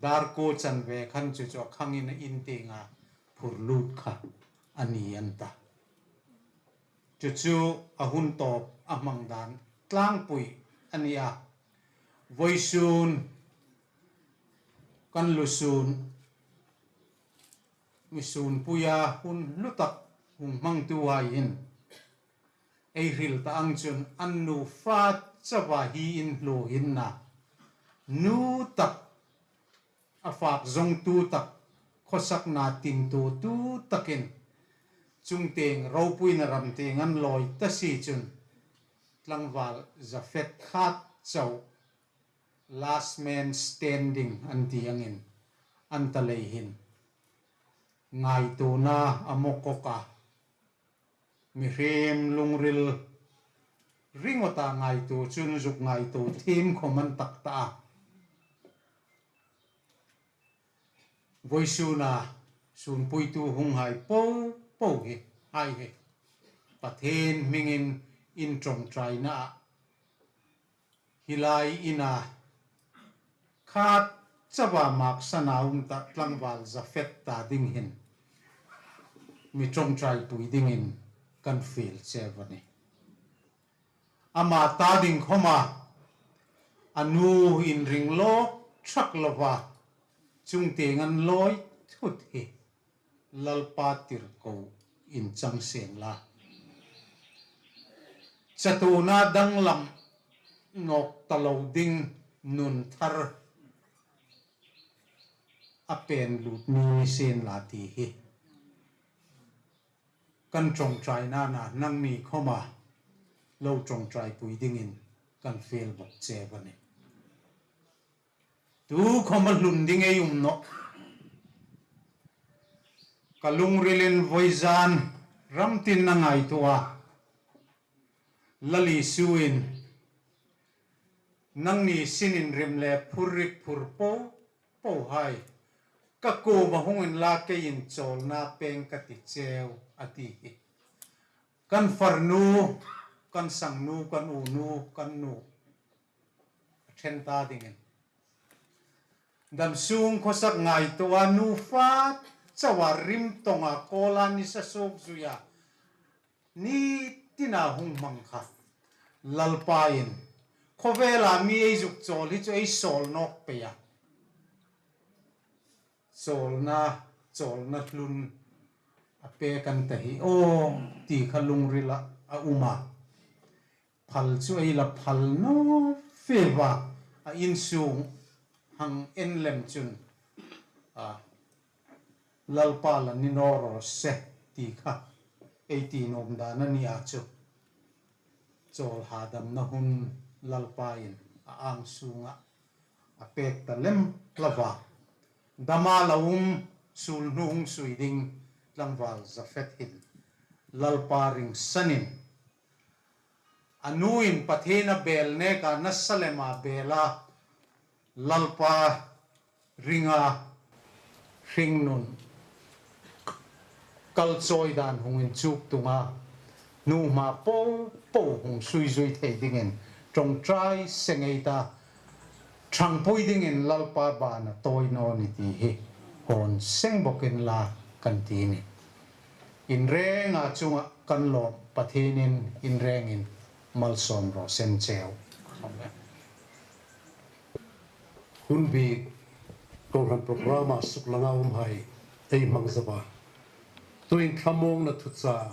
Dar kuo chanve khan chu chu a khangin a in tienga phur lut kha a ni an ta. Chu chu a hun tawp a hmang dan tlangpui a ni a. Vawisun kan lusun mi sunpuia hun hlu tak hung hmangtuhai hin ei hril ta ang chun an nu fa chauva hi inhlu hinna, nu tak, a fak zawngtu tak, khawsakna tingtutu takin chungtieng ropuina ram tieng an lawi ta si chun tlangval Japheth khat chau last man standing an ti angin an ta lei hin ngaituona a mawk a. Mihriem lungril ringawta ngaituo chun zuk ngaituo thiem khawm an tak ta a. Vawisuna sunpuitu hunghai po po hi, hai hi Pathien hmingin in ṭawngṭaina a hi lai ina khat chauva maksana um ta tlangval Japheth ta ding hin mi ṭawngṭaipui dingin kan fiel cheu a nih. Ama ta ding khawma a nu inring lawk ṭhak lova chungtieng an lawi thut hi Lalpa tirko inchang seng la. Chatuona danglam nawk ta lo ding nun thar a peng lut ni sien la ti hi kan ṭawngṭaina na nangni khawma lo ṭawngṭaipui dingin kan fiel bawk cheu a nih. Tu khawma hlun ding ei um nawh. Ka lungrilin vawizan ram tin a ngaituo a. Lal Isuin nangni sinin rim le phurrik phur po po hai ka kuoma hung inla keiin chawlna peng ka ti cheu a ti hi. Kan farnu, kan sangnu, kan unu, kan nu a ṭhen ta dingin. Damsung khawsak ngaituoa nu fa chauva rim tonga kawla nisa suok zuia ni tina hung hmang kha Lalpain khawvela mi ei zuk chawl hi chu ei sawl nawk pei a. Chawlna, chawlna hlun a pek an ta hi aw ti kha lungrila a um a. Phal chu ei la phal naw ve va, a insung hang en lem chun, a, Lalpa la ni naw raw se ti kha ei ti nuom dan a ni a chu. Chawl hadamna hun Lalpain a ang sunga a pek ta lem lova. Dama la um sulhnu hung sui ding tlangval Japheth hin Lalpa ring sanin a nuin Pathien a bel neka nasa lema bela Lalpa ringa hringnun Kal chawi dan hung inchuk tung a, nuhma po po hung suizui thei dingin ṭawngṭai seng ei ta, ṭhangpui dingin Lalpa bana tawi naw ni ti hi hawn seng bawkin la kan ti ni. In renga chunga kan lawm Pathienin in rengin malsawm raw seng cheu. Hun bik kohran program-a suklanga umhai ei hmang zo a. Tuin thlamuongna thuchah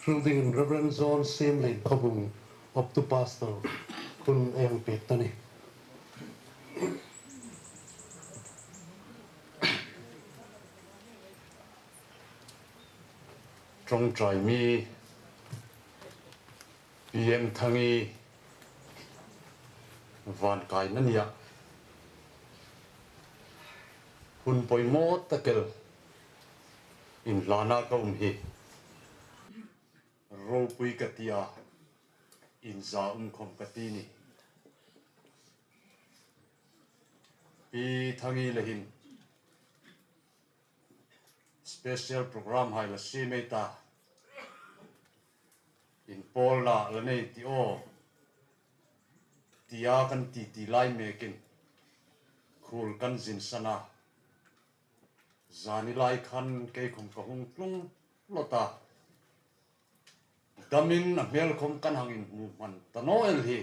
hril dingin Reverend John Siemlen, Khawbung, Optu Pastor, hun ei hang pek ta ni. Ṭawngṭai mi P M Thangi, van kaina nia hun poimaw tak el inhlana ka um hi ropui ka ti a, inza um khawm ka ti ni. Pi Thangi le hin special program hai la siem ei ta, inpawlna la nei ti aw tia kan ti ti lai mekin khuol kan zinsan a. Zani lai khan kei khawm ka hung tlung lawt a. Damin a hmel khawm kan hang inhmu hman ta naw el hi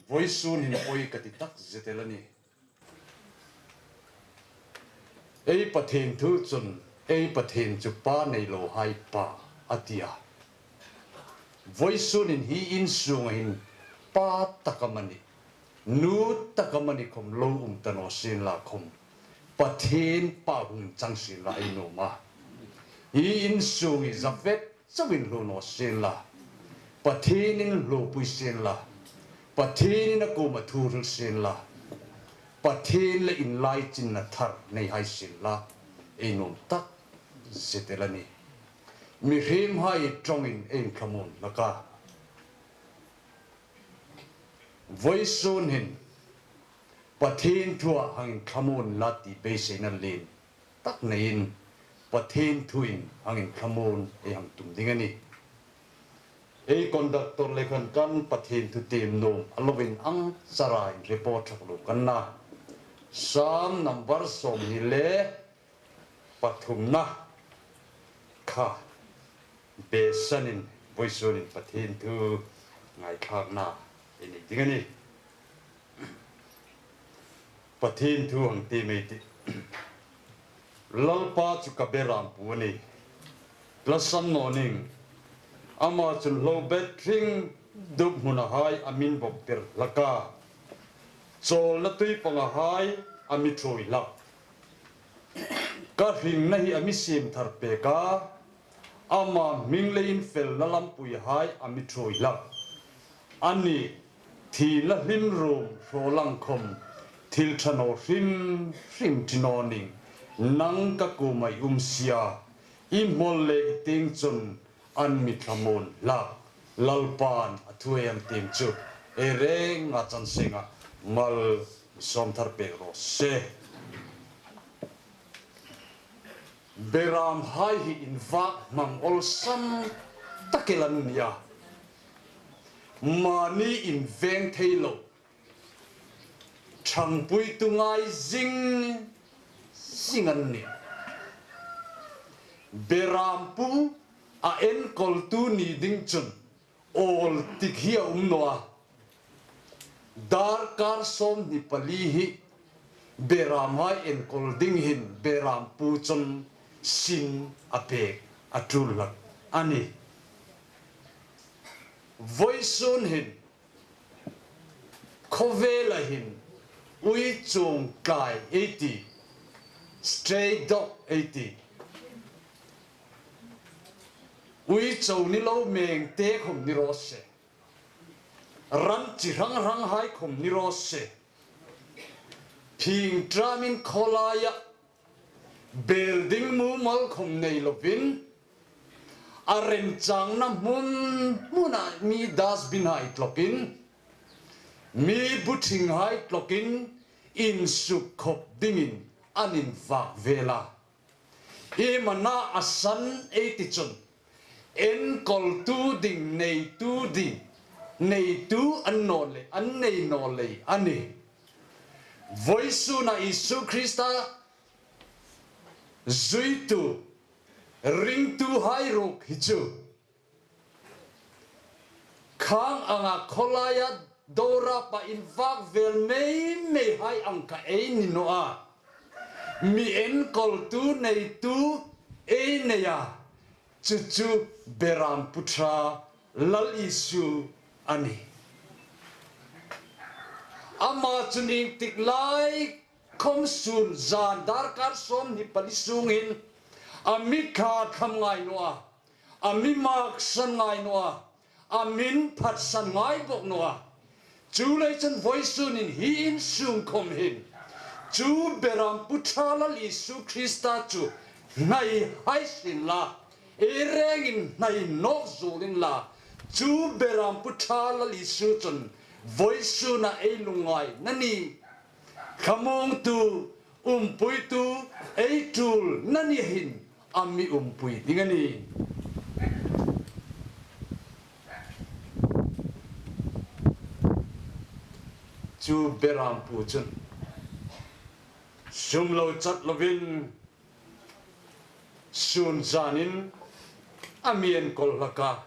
vawisun hin poi ka ti tak zet el a nih. Ei Pathien thu chun, ei Pathien chu pa nei lo hai pa a ti a. Vawisun hin hi in sunga hin pa tak amanih, nu tak amanih khawm lo um ta naw sien la khawm, Pathien pa hung chang sien la ei nuom a. Hi in sung hi za vet chauin hlu naw sien la, Pathienin hlupui sien la, Pathienin a kuoma thu hril sien la, Pathien le inlaichinna thar nei hai sien la, ei nuom tak zet el a nih. Mihriem hai ṭawngin ei thlamuon hlak a. Vawisun hin Pathien thua hang thlamuon la ti beiseina lien tak neiin Pathien thuin hang thlamuon ei hang tum ding a nih. Ei conductor le khan kan Pathien thu tiem nuom a lovin ang chara in report ṭhak lo kan na. Psalm number sawmhni le pathumna kha beiseinin vawisun hin Pathien thu ngaithlakna ei nei ding a nih. Pathien thu hang tiem ei tih. Lalpa chu ka berampu a nih. Tlasam naw ning. Ama chun hlo bet hring dup hmunahai a mi inbawktir hlak a. Chawlna tui pangahai a mi ṭhuoi hlak. Ka hringna hi a mi siem thar pek a. Ama hming leiin felna lampuihai a mi ṭhuoi hlak. Ani thina hlim rum hraw lang khawm thil ṭha naw hrim hrim ṭi naw ning, nang ka kuoma i um si a, i hmawl le i tieng chun an mi thlamuon hlak. Lalpan a thu ei hang tiem chu ei renga chan senga malsawm thar pek raw se. Beramhai hi invak hmang awlsam tak el an nih a. Mani inveng thei lo, ṭhangpuitu ngai zing zing an nih. Berampu a enkawltu ni ding chun awl tik hi a um naw a. Darkar sawmhni pali hi beramhai enkawl ding hin berampu chun sin a pek a ṭul hlak a nih. Vawisun hin khawvela hin ui chuong tlai ei ti, stray dog ei ti, ui chau ni lo meng te khawm ni raw se, ran chi hrang hranghai khawm ni raw se, phing ṭamin khawlaia bel ding mumal khawm nei lovin, a remchangna hmun hmuna mi dustbin hai tlokin, mi bu thinghai tlokin insuk khawp dingin an invak vel a. Iem a na a san ei ti chun, enkawltu ding, neitu ding, neitu an naw lei, an nei naw lei a nih. Vawisuna Isu Krista zuitu, ringtuhai ruok hi chu khang anga khawlaia dawrapa invak vel mei mei hai ang kha ei ni naw a. Mi enkawltu neitu ei nei a. Chu chu Berampu Ṭha Lal Isu a nih. Ama chun ieng tik lai khawm sun zan darkar sawmhni pali sungin a mi ṭha thlam ngai naw a, a mi maksan ngai naw a, a mi phatsan ngai bawk naw a. Chuleiin chun vawisunin hi insung khawm hin chu Berampu Ṭha Lal Isu Krista chu hnai hai sien la, ei rengin hnai nawk zuol inla, chu Berampu Ṭha Lal Isu chun vawisuna ei lungngaina ni, thlamuongtu, umpuitu, ei ṭulna ni hin a mi umpui ding a nih. Chu Berampu chun sum lo chat lovin sun zanin a mi enkawl hlak a.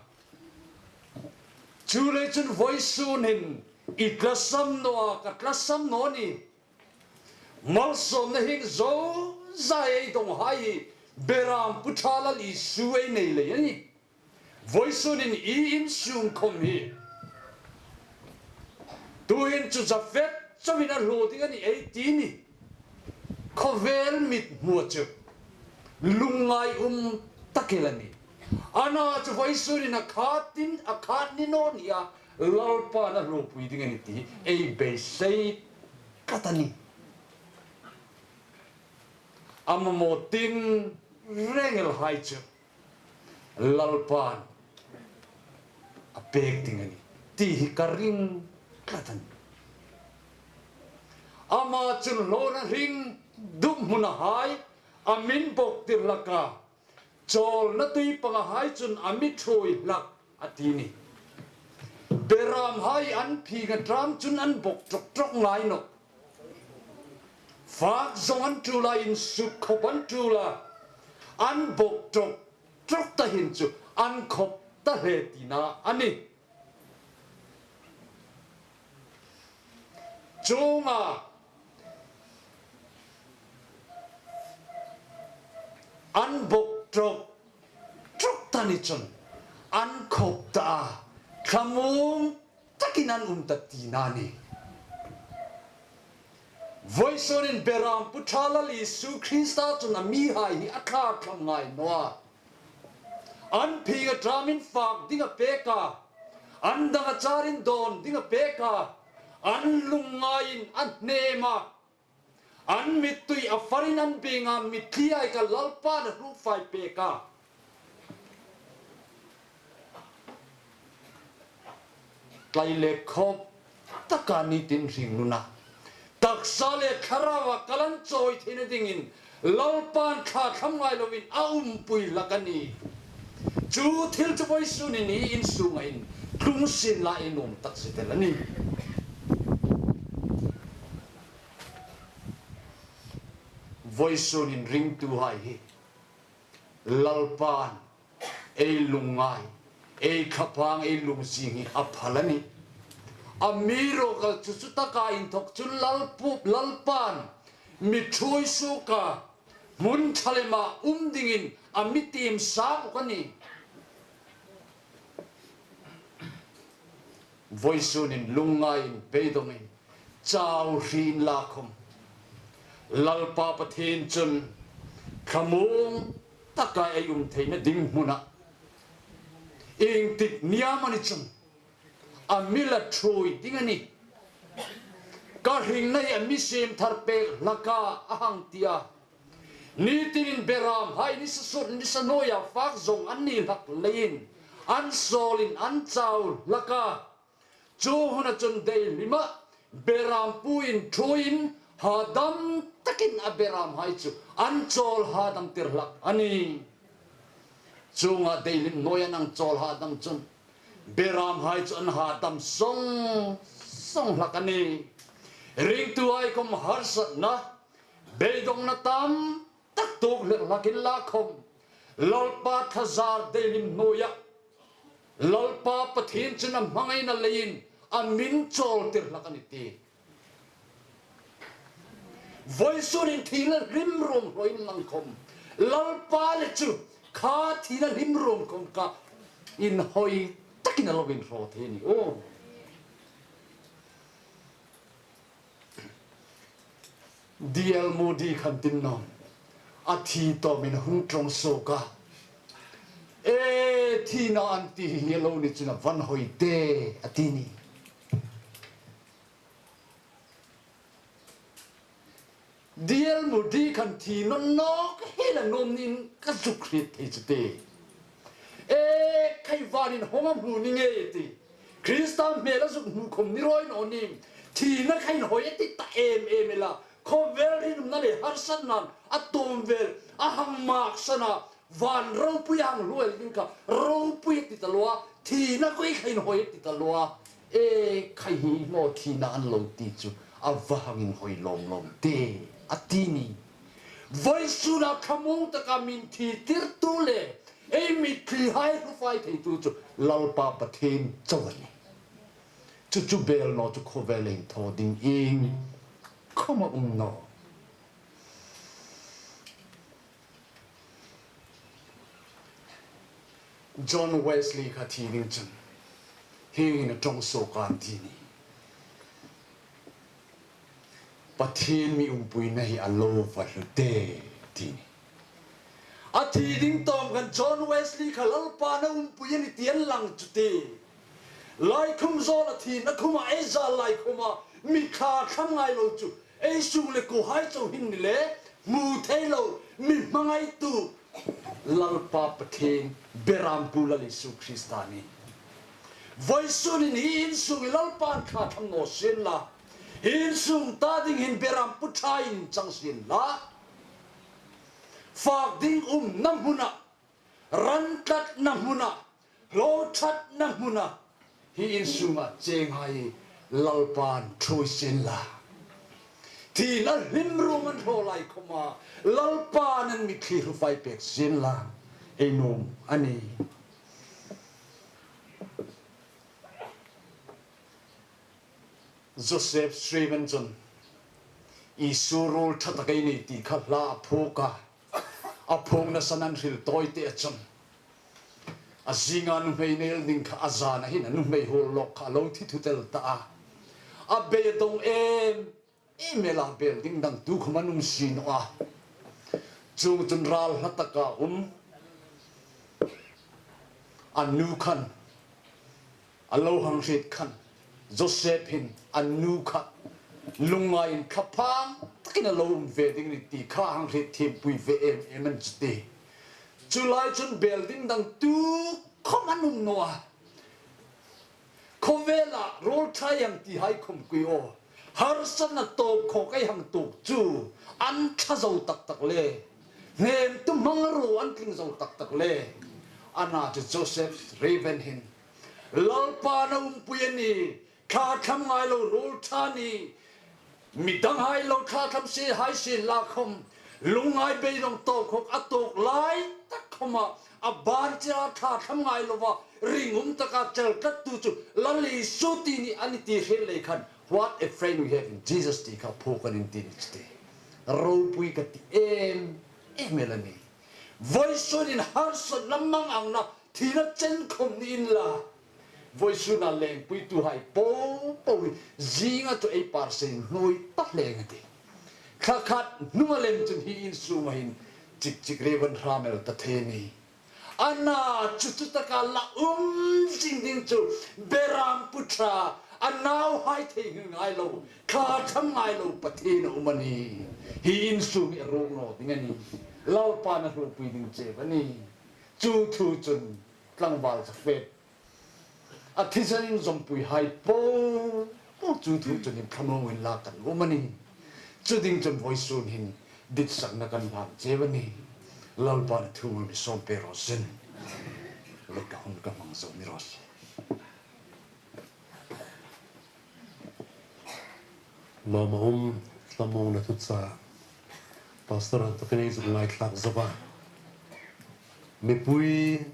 Chuleiin chun vawisunin i tlasam naw a, ka tlasam naw a nih. Malsawmna hieng zozai ei dawng hai hi Berampu Ṭha Lal Isu ei nei lei a nih. Vawisunin i insung khawm hi tuhin chu zafet chauhin a hluo ding a nih ei ti a nih. Khawvel mit hmua chu lungngai um tak el a nih. Ana chu vawisunin a khatin, a khat ni naw nia Lalpan a hluopui ding a nih ti ei beisei tlat a nih. A mamaw tinreng el hai chu Lalpan a pek ding a nih ti hi ka ring tlat a nih. Ama chun hlawna hring dup hmuna hai a mi bawktir hlak a, chawlna tui panga hai chun a mi ṭhuoi hlak a ti a nih. Beramhai an phing a ṭam chun an bawk ṭawk ṭawk ngai nawh. Fak zawng an ṭul a, insuk khawp an ṭul a, an bawk ṭawk ṭawk ta hin chu an khawp ta hle tina a nih. Chuonga an bawk ṭawk ṭawk ta ni chun an khawp ta a, thlamuong takin an um ta tina a nih. Vawisunin Berampu Ṭha Lal Isu Krista chun a mihai hi a ṭha thlam ngai naw a. An phing a ṭamin fak ding a pek a, an dang a charin dawn ding a pek a, an lungngaiin a hnem a, an mittui a farin an bing a, mitthli hai kha Lalpan a hrufai pek a. Tlai le khawp taka nitin hringnuna, taksa le thlaraua kal an chawi theina dingin Lalpan ṭha thlam ngai lovin a umpui hlak a nih. Chu thil chu vawisunin i insunga intlung sien la, ei nuom tak si tel a nih. Vawisunin ringtuhai hi Lalpan ei lungngai, ei thlaphang, ei lungzing hi a phal a nih. Amiruokchu chu taka inthok chun Lalpu, Lalpan mi ṭhuoi suok a, hmun ṭha lema um dingin a mi tiem sa bawk a nih. Vawisunin lungngaiin beidongin chau hri inla khawm, Lalpa Pathien chun thlamuong taka ei um theina ding hmuna ieng tik ni amani chun a mi la ṭhuoi ding a nih. Ka hringna hi a mi siem thar pek hlak a, a hang ti a. Nitinin Beramhai nisa sun nisa hnuoia fak zawng an ni hlak leiin an sawlin an chau hlak a. Chu huna chun dei hlima Berampuin ṭhuoiin hadam takin a beramhai chu an chawl hadam tir hlak a nih. Chuonga deilim hnuoia an chawl hadam chun beramhai chu an hadam sawng sawng hlak a nih. Ringtuhai khom harsatna, beidongna tam tak tuok hlak hlak inla khom, Lalpa thazar deilim hnuoia Lalpa Pathien chun a hmangaina leiin a min chawl tir hlak a nih ti. Vawisun hin thina hlim ruom hraw inlang khom, Lalpa le chu kha thina hlim ruom khom kha inhawi takin a lo inhraw thei a nih. Aw. D L Moody khan tin naw, a thi tawmin a hung ṭawng suok a. E, thina an ti hi a lo ni chun a va inhawi de, a ti a nih. D L Moody khan thi nawn nawk hi la nuom niin ka zuk hriet thei chu ti. E, khai vanin hawng am hmu ni ngei ti. Krista hmel a zuk hmu khom ni rawi naw nih. Thina kha inhawi a ti ta em em el a. Khawvel rinumna le harsatnain a tawm vel a hang maksan a. Van ropui a hang hluo el ding kha ropui a ti ta lo a. Thina kha inhawi a ti ta lo a. E, khai hi maw thina an lo ti chu a va hang inhawi lawm lawm ti a ti a nih. Vawisuna thlamuong taka min thi tirtu le ei mitthlihai hrufai theitu chu Lalpa Pathien chau a nih. Chu chu bel naw chu khawvel ei thaw ding ieng khom a um naw. John Wesley kha thi ding chun hieng hin a ṭawng suok a ti a nih. Pathien mi umpuina hi a lo va hlu de ti a nih. A thi ding tawm khan John Wesley kha Lalpan a umpui a nih ti an lang chu ti. Lai khum zawl a thina khuma ei zal lai khuma mi thlahthlam ngai lo chu ei sung le kuohai chau hin ni le hmu thei lo mi hmangaitu Lalpa Pathien berampu Lal Isu Krista a nih. Vawisun hin hi insung hi Lalpan thlahthlam naw sien la, hi insung ta ding hin berampu ṭha inchang sien la, fak ding umna hmuna, ran tlatna hmuna, hlawthatna hmuna, hi insunga chenghai Lalpan ṭhuoi sien la, thina hlim ruom an hraw lai khuma Lalpan an mitthli hrufai pek sien la, ei nuom a nih. Joseph Striven chun Isu ruol ṭha tak ei nei ti kha hla a phuok a, a phuokna san an hril tawi te a chun, a zinga nuhmei nei ding kha a zana hin a nuhmei huol lawk kha a lo thi thut el ta a. A bei a dong em em el a, bel ding dang tu khom a um si naw a. Chuong chun ral hla taka um a nu khan a lo hang hriet khan, Joseph hin a nu kha lungngaiin thlaphang takin a lo um ve ding a nih ti kha hang hriet thiempui ve em em a ni chu ti. Chu lai chun bel ding dang tu khom a um naw a. Khawvela ruol ṭha ei hang tihai khom kui aw, harsatna tawk khawk ei hang tuok chu an ṭha zo tak tak le, hnemtu hmangruo an tling zo tak tak le. Ana chu Joseph Striven hin Lalpan a umpui a nih, thlahthlam ngai lo ruol ṭha a nih, mi danghai lo thlahthlam sien hai sien la khom, lungngai beidong tawk khawk a tuok lai tak khoma a ban chena thlahthlam ngai lova ringum taka chel tlattu chu Lal Isu ti a nih a ni ti hriet lei khan, "What a friend we have in Jesus," ti kha phuok an inti a ni chu ti. Ropui ka ti em em el a nih. Vawisunin harsatna, manganna, thina chen khom ni inla, vawisuna lengpuituhai po po hi zinga chu ei par seng hnuoi ta hleng a tih. Thla khat hnunga lem chun hi insunga hin chik chik reuin hram el ta thei a nih. Ana chu chu taka la um zing ding chu berampu ṭha, a nauhai theinghil ngai lo, thlahthlam ngai lo Pathien a um a nih. Hi insung hi a ruong naw ding a nih. Lalpan a hruoipui ding cheu a nih. Chu thu chun tlangval chafet, a thizanin zawmpuihai po po chu thu chun inthlamuongin la kan um a nih. Chu ding chun vawisun hin ditsakna kan hlan cheu a nih. Lalpan a thu mi sawm pei raw sin. Lawm, ka hun ka hmang zo ni raw se. Mamaw um, thlamuongna thuchah Pastor an tukin ei zuk ngaithlak zo a. Mipui,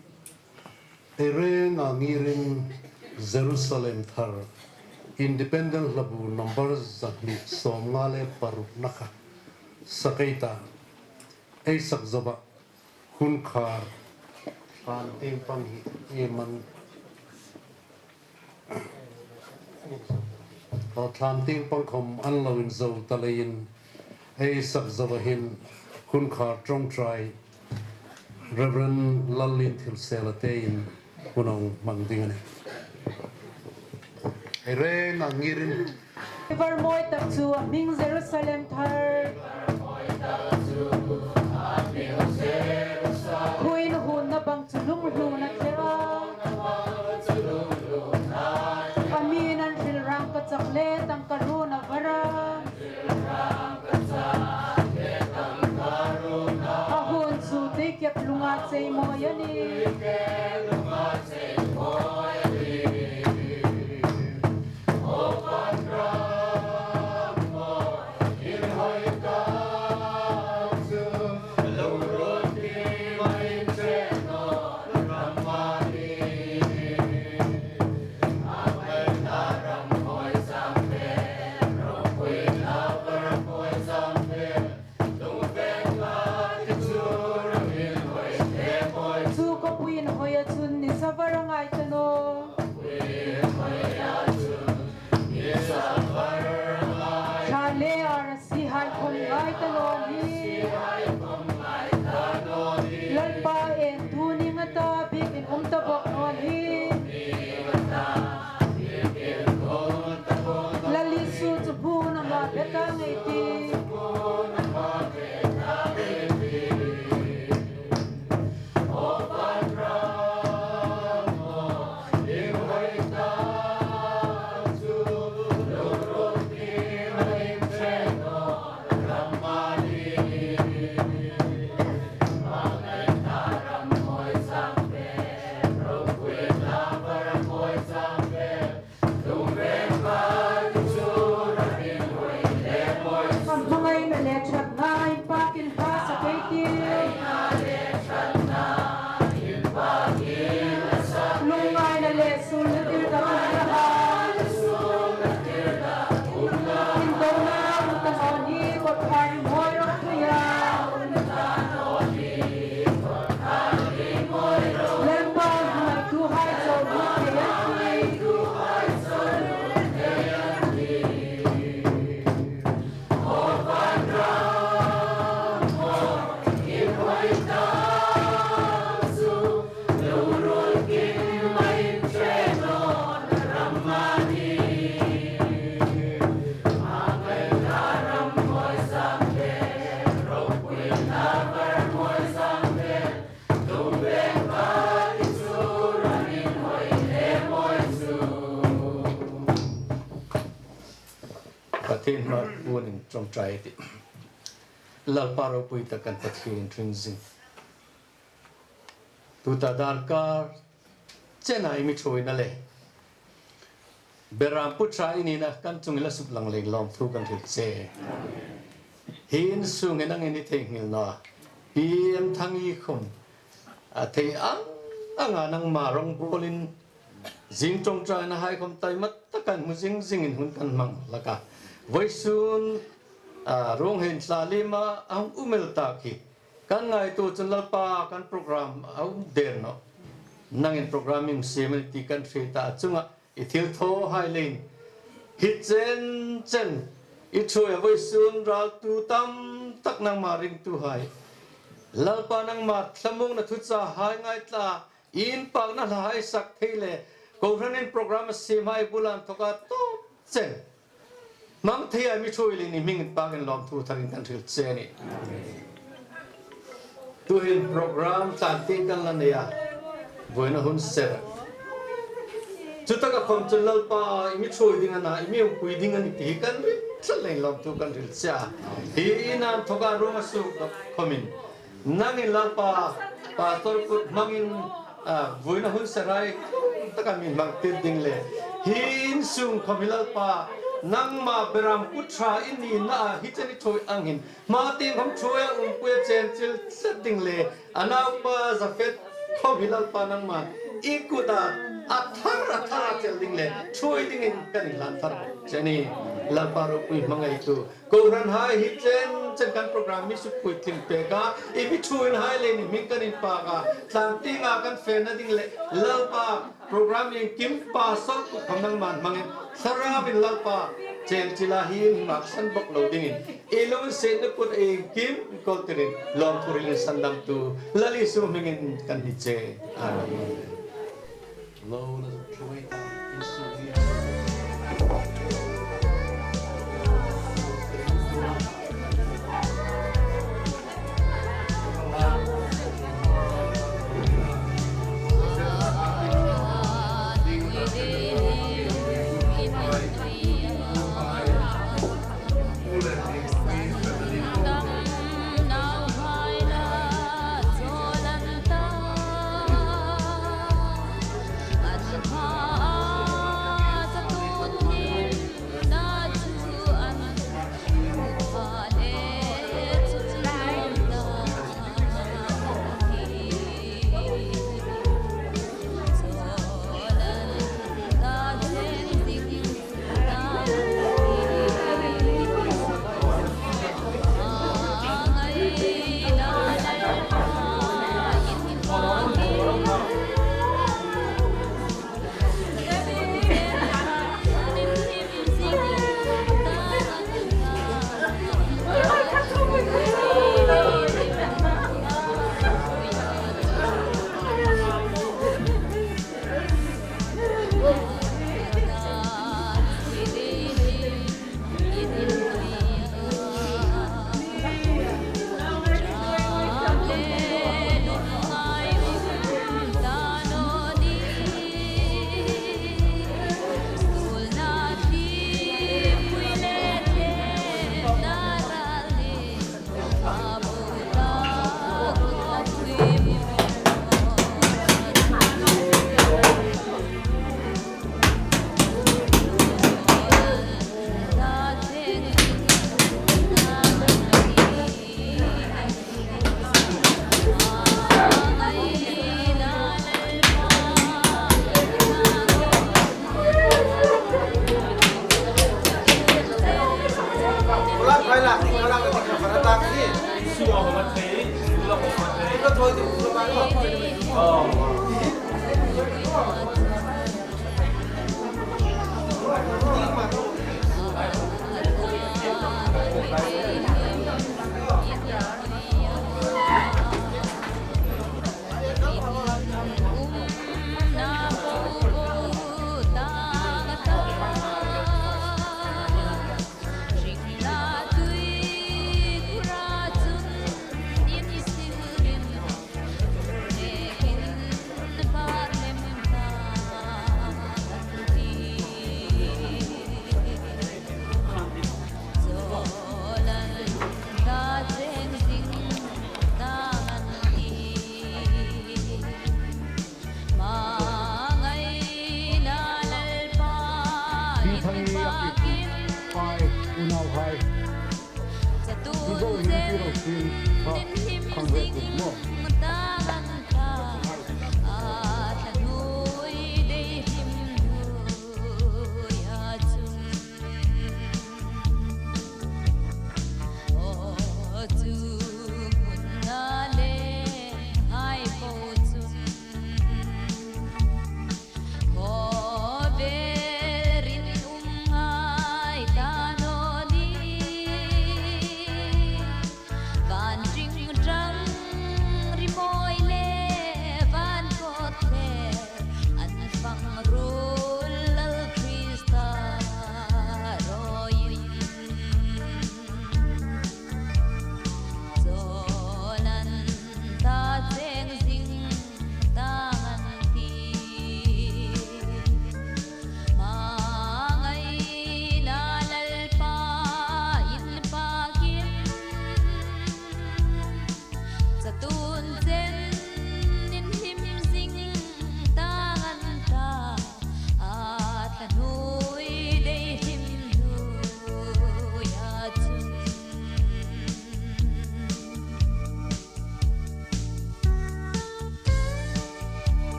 ei renga ngirin Jerusalem Thar Independent Hlabu number zahni sawmnga le parukna kha sak ei ta. Ei sak zo a, hun khar thlan tieng pang hi iem an, aw, thlan tieng pang khom an lo inzo ta leiin, ei sak zo a hin hun khar ṭawngṭai Reverend Lallien Thilsela tein hun a hmang ding a nih. Ei renga ngirin. Var mawi tak chu a hming Jerusalem Thar. Khuoin hunna bang chu lungluna thler a. A min an hril rang ka chak le tangka runa var a. A hun chu tei kep lunga chei mawi a nih. Chu khawpui inhawia chun nisa var a ngai ta naw. Ṭha le arasi hai khom ngai ta naw ni. Lalpa entu ning a ta, biekin um ta bawk naw ni. Lal Isu chu hmun ama be ta ngei ti. Hmangaina le ṭhatna inpakin hla sak ei ti. Lungngaina le sulna tirdak um ta. Indona um ta naw ni, kawtkhar mawi rawk thei a. Lalpa hmangaituhai chau lut thei an ti. Pathien hmaa puon in ṭawngṭai ei tih. Lalpa ropui tak kan Pathien hring zing. Tuta darkar chena i mi ṭhuoina le beram pu ṭha i nina kan chungah la suklang leiin lawmthu kan hril che. Hi in sungin nangin i theinghil naw a. Pi M Thangi khom a thei ang anga nangma rongbawlin zing ṭawngṭainahai khom taima tak kan hmu zing zingin hun kan hmang hlak a. Vawisun, a, ruong hei inthlahlima a hung um el tak hi kan ngaituo chun Lalpa kan program a um der nawh. Nangin program i hung siem a nih ti kan hriet a, a chungah i thilthawhai leiin hi chen chen i ṭhuoi a, vawisun raltu tam tak nangma ringtuhai, Lalpa nangma thlamuongna thuchahai ngaithlak a, inpakna hlahai sak thei le, kohranin program a siemhai bula inthoka tawp chen hmang thei a mi ṭhuoi leiin i hming inpakin lawmthu tharin kan hril che a nih. Tuhin program tlan tieng kan la nei a, buoina hun ser. Chutaka khom chun Lalpa i mi ṭhuoi ding a na, i mi umpui ding a nih ti hi kan ring Tlel lawmthu kan hril che a. Hi in inthoka ruong a suk dawk khomin, nangin Lalpa, Pastor kut hmangin, a, vuina hun serhai taka mi hmang tir ding le, hi in sung khom hi Lalpa, nangma beram kut ṭha in nina a hi chen i ṭhuoi ang hin, hma tieng khom ṭhuoi a umpui a chen chil tlat ding le, a naupa Jafet khom hi Lalpa nangma i kuta a thar a thar a chel ding le ṭhuoi dingin kan inhlan thar che a nih. Lalpa ropui hmangaitu kohranhai hi chen chen kan program mi suk puitling pek a, i mi ṭhuoihai le ni hming kan inpak a, tlang tienga kan fena ding le Lalpa program iengkim Pastor kut khom nangman hmangin, Thlarauin Lalpa chen chila hi in maksan bok lo dingin, i lunginsietna kut iengkim i kawltirin lawmthu hrilin sandamtu Lal Isu hmingin kan hni che. Amen.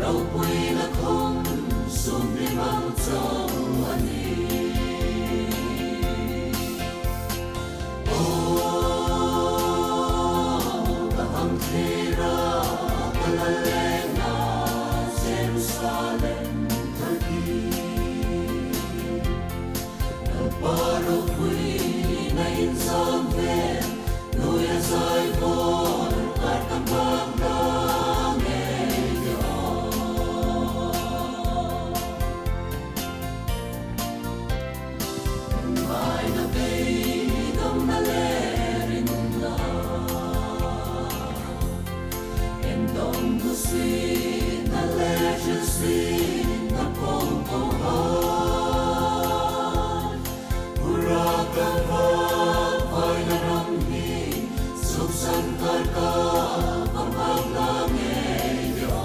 Ropuina khawm sum hlimang chau a nih. Aw, ka hang thlir a, ka lal lenga Jerusalem thar hi. Lalpa ropuina inzawm ve, nuhmei zai bawr kar ka hmang ta ngei a. Ngaina beidongna le ringumna, indongna sina le hrilsietna pawng pawng hai. Hura ka va, vaina ram hi, suksan kar ka, va hmang ta ngei a.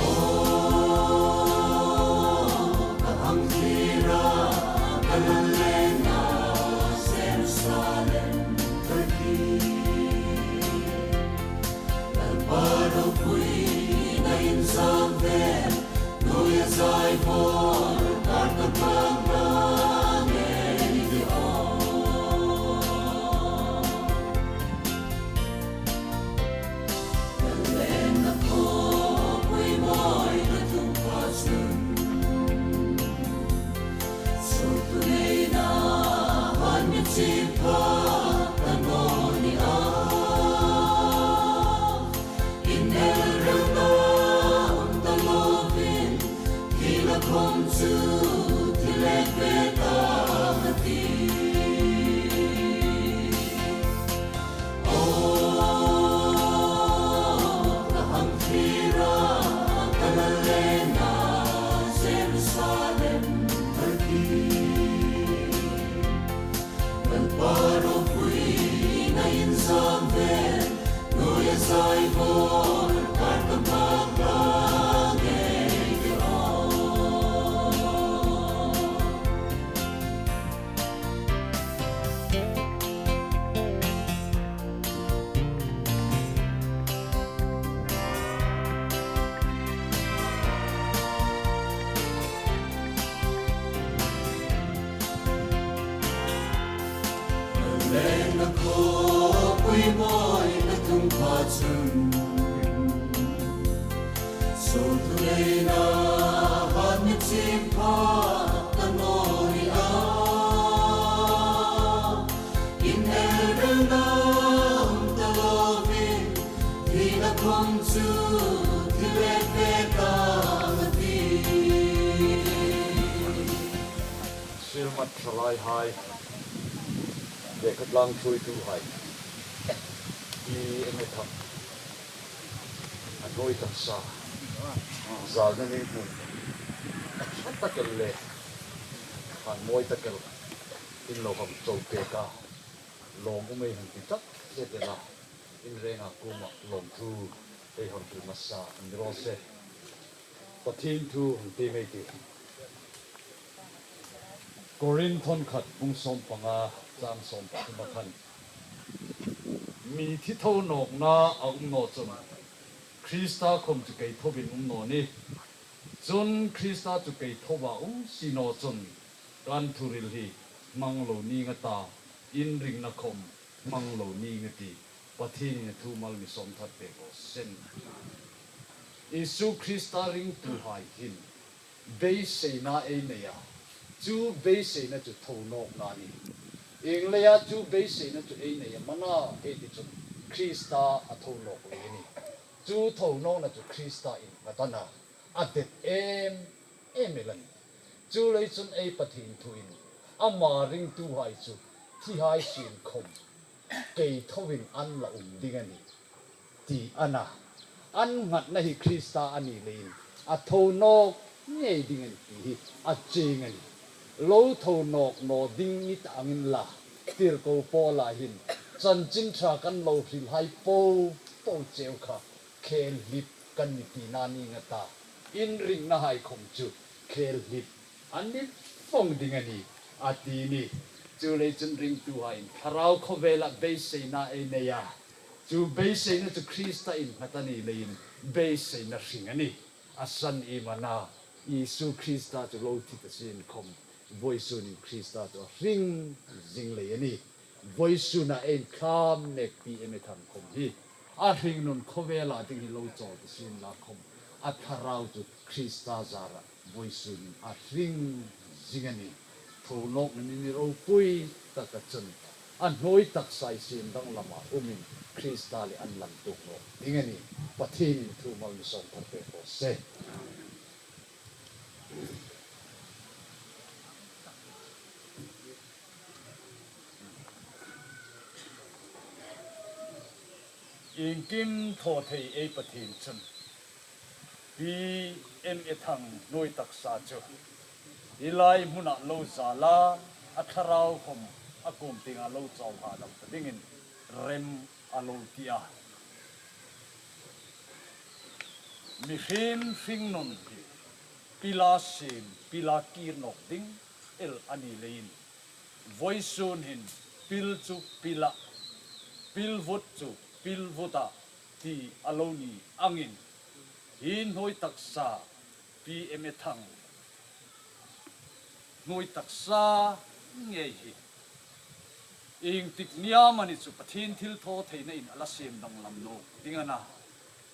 Aw, ka hang thlir a, ka lal lenga Jerusalem thar hi. Lalpa ropuina inzawm ve, nuhmei zai bawr kar ka hmang ta ngei a. Lalpa khawpui mawina tum pha chun, sawrtu neina hang mi chim pha ta naw ni a. In el reuin um ta lovin, thina khawm chu thilek ve ta ka tih. Aw, ka hang thlir a, ka lal lenga Jerusalem thar hi. Lalpa ropuina inzawm ve, nuhmei zai bawr kar ka hmang ta ngei a. Lalpa khawpui mawina tum pha chun, sawrtu neina hang mi chim pha ta naw ni a. In el reuin um ta lovin, thina khawm chu thilek ve ta ka tih. Sielmat thalaihai, lekha tlang ṭhuoituhai, i en a thang, a hnuoi taksa, zalna nei hmun ṭha tak el le, han mawi tak el in lo hang chau pek a, lawm um ei hang ti tak zet el a, in renga kuoma lawmthu ei hang hril hmasa ni raw se. Pathien thu hang tiem ei tih. Korinth khat bung sawm panga chang sawm pathum a khan, mi thi tho nawkna a um naw chun, Krista khawm chu kei thovin um naw ni. Chun Krista chu kei thova um si naw chun, kan thuhril hi hmang lo ning a ta, in ringna khawm hmang lo ning a tih. Pathienin a thu mal mi sawm thar pek raw se. Isu Krista ringtuhai hin beiseina ei nei a, chu beiseina chu tho nawkna a nih. Ieng leia chu beiseina chu ei nei am a na ei ti chun, Krista a tho nawk lei a nih. Chu tho nawkna chu Krista in nghat a na, a det em em el a nih. Chuleiin chun ei Pathien thuin, ama ringtuhai chu thihai sien khawm kei thovin an la um ding a nih, ti a na. An nghatna hi Krista a ni leiin a tho nawk ngei ding a nih ti hi a chieng a nih. Lo tho nawk naw ding ni ta ang inla, tirko Paula hin, chanchin ṭha kan lo hrilhai po po cheu kha khel hlip kan ni tina ning a ta, in ringnahai khawm chu khel hlip an ni vawng ding a nih, a ti a nih. Chuleiin chun ringtuhaiin thlarau khawvela beiseina ei nei a, Chu beiseina chu Krista innghat a ni leiin beiseina hring a nih. A san iem a na, Isu Krista chu lo thi ta sien khom, vawisun hin Krista chu a hring zing lei a nih. Vawisuna ei thlâm mek Pi M. Ethang khom hi a hringnun khawvela ding hi lo chawl ta sien la khom, a thlarau chu Krista zara vawisun hin a hring zing a nih. Thonawkna ni ni ropui taka chun a hnuoi taksa hi siem danglama umin Krista le an lal tuok nawk ding a nih. Pathienin thu mal mi sawm thar pek raw se. Iengkim thaw thei ei Pathien chun Pi M. Ethang hnuoi taksa chu hi lai hmuna lo zala, a thlarau khom a kuom tienga lo chawl ha dam ta dingin rem a lo ti a. Mihriem hringnun hi pila siem, pila kir nawk ding el a ni leiin, vawisun hin pil chu pila, pil vut chu pil vuta ti a lo ni angin, hi hnuoi taksa Pi M. Ethang hnuoi taksa ngei hi iengtik ni amani chu Pathien thilthawtheina in a la siem danglam nawk ding a na.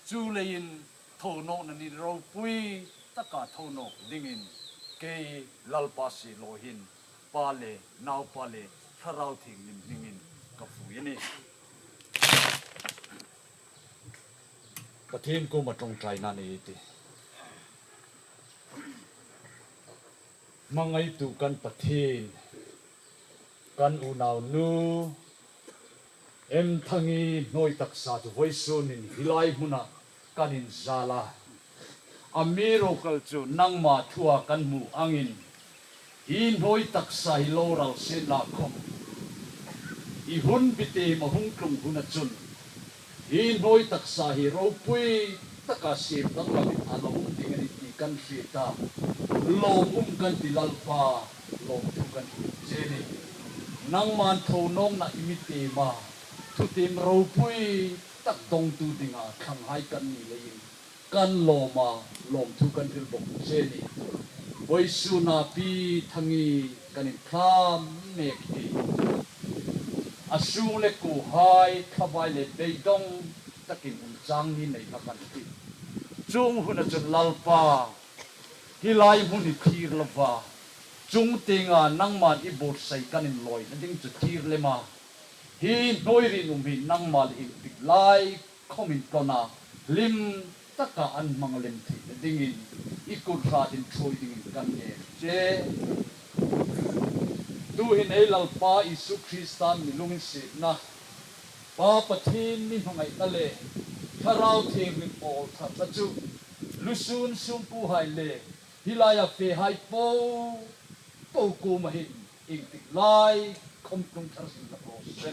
Chuleiin thonawkna ni ropui taka thonawk dingin kei Lalpa si lo hin Pa le Naupa le Thlarau Thienghlim hmingin ka vui a nih. Pathien kuoma ṭawngṭaina ni ti. Hmangaitu kan Pathien, kan unaunu M. Thangi hnuoi taksa chu vawisun hin hi lai hmuna kan inzal a. Amiruokchu nangma thua kan hmu angin, hi hnuoi taksa hi lo ral sien la khom, i hun bi tiema hung tlung huna chun hi hnuoi taksa hi ropui taka siem danglamin a lo um ding a nih ti kan hriet a. Lawm um kan ti Lalpa, lawmthu kan hril che a nih. Nangman thonawkna i mi tiem a, thutiem ropui tak dawngtu dinga thlanghai kan ni leiin kan lawm a, lawmthu kan hril bawk che a nih. Vawisuna Pi Thangi kan inthlâm mek hi a sung le kuohai, thavai le beidawng takin um chang ni nei hlak a nih. Chuong huna chun Lalpa, hi lai hmun hi thlir lova, chung tienga nangman i buotsai kan inlawina ding chu thlir lem a. Hi hnuoi rinum hi nangma le iengtik lai khomin tlona hlim taka an hmang lem theina dingin i kut hratin ṭhuoi dingin kan ngên che. Tuhin ei Lalpa Isu Krista mi lunginsietna, Pa Pathien mi hmangaina le Thlarau Thienghlim awl tharna chu lusun sungkuohai le hi laia fehai po po kuoma hin iengtik lai khom tlung thar zing la raw se.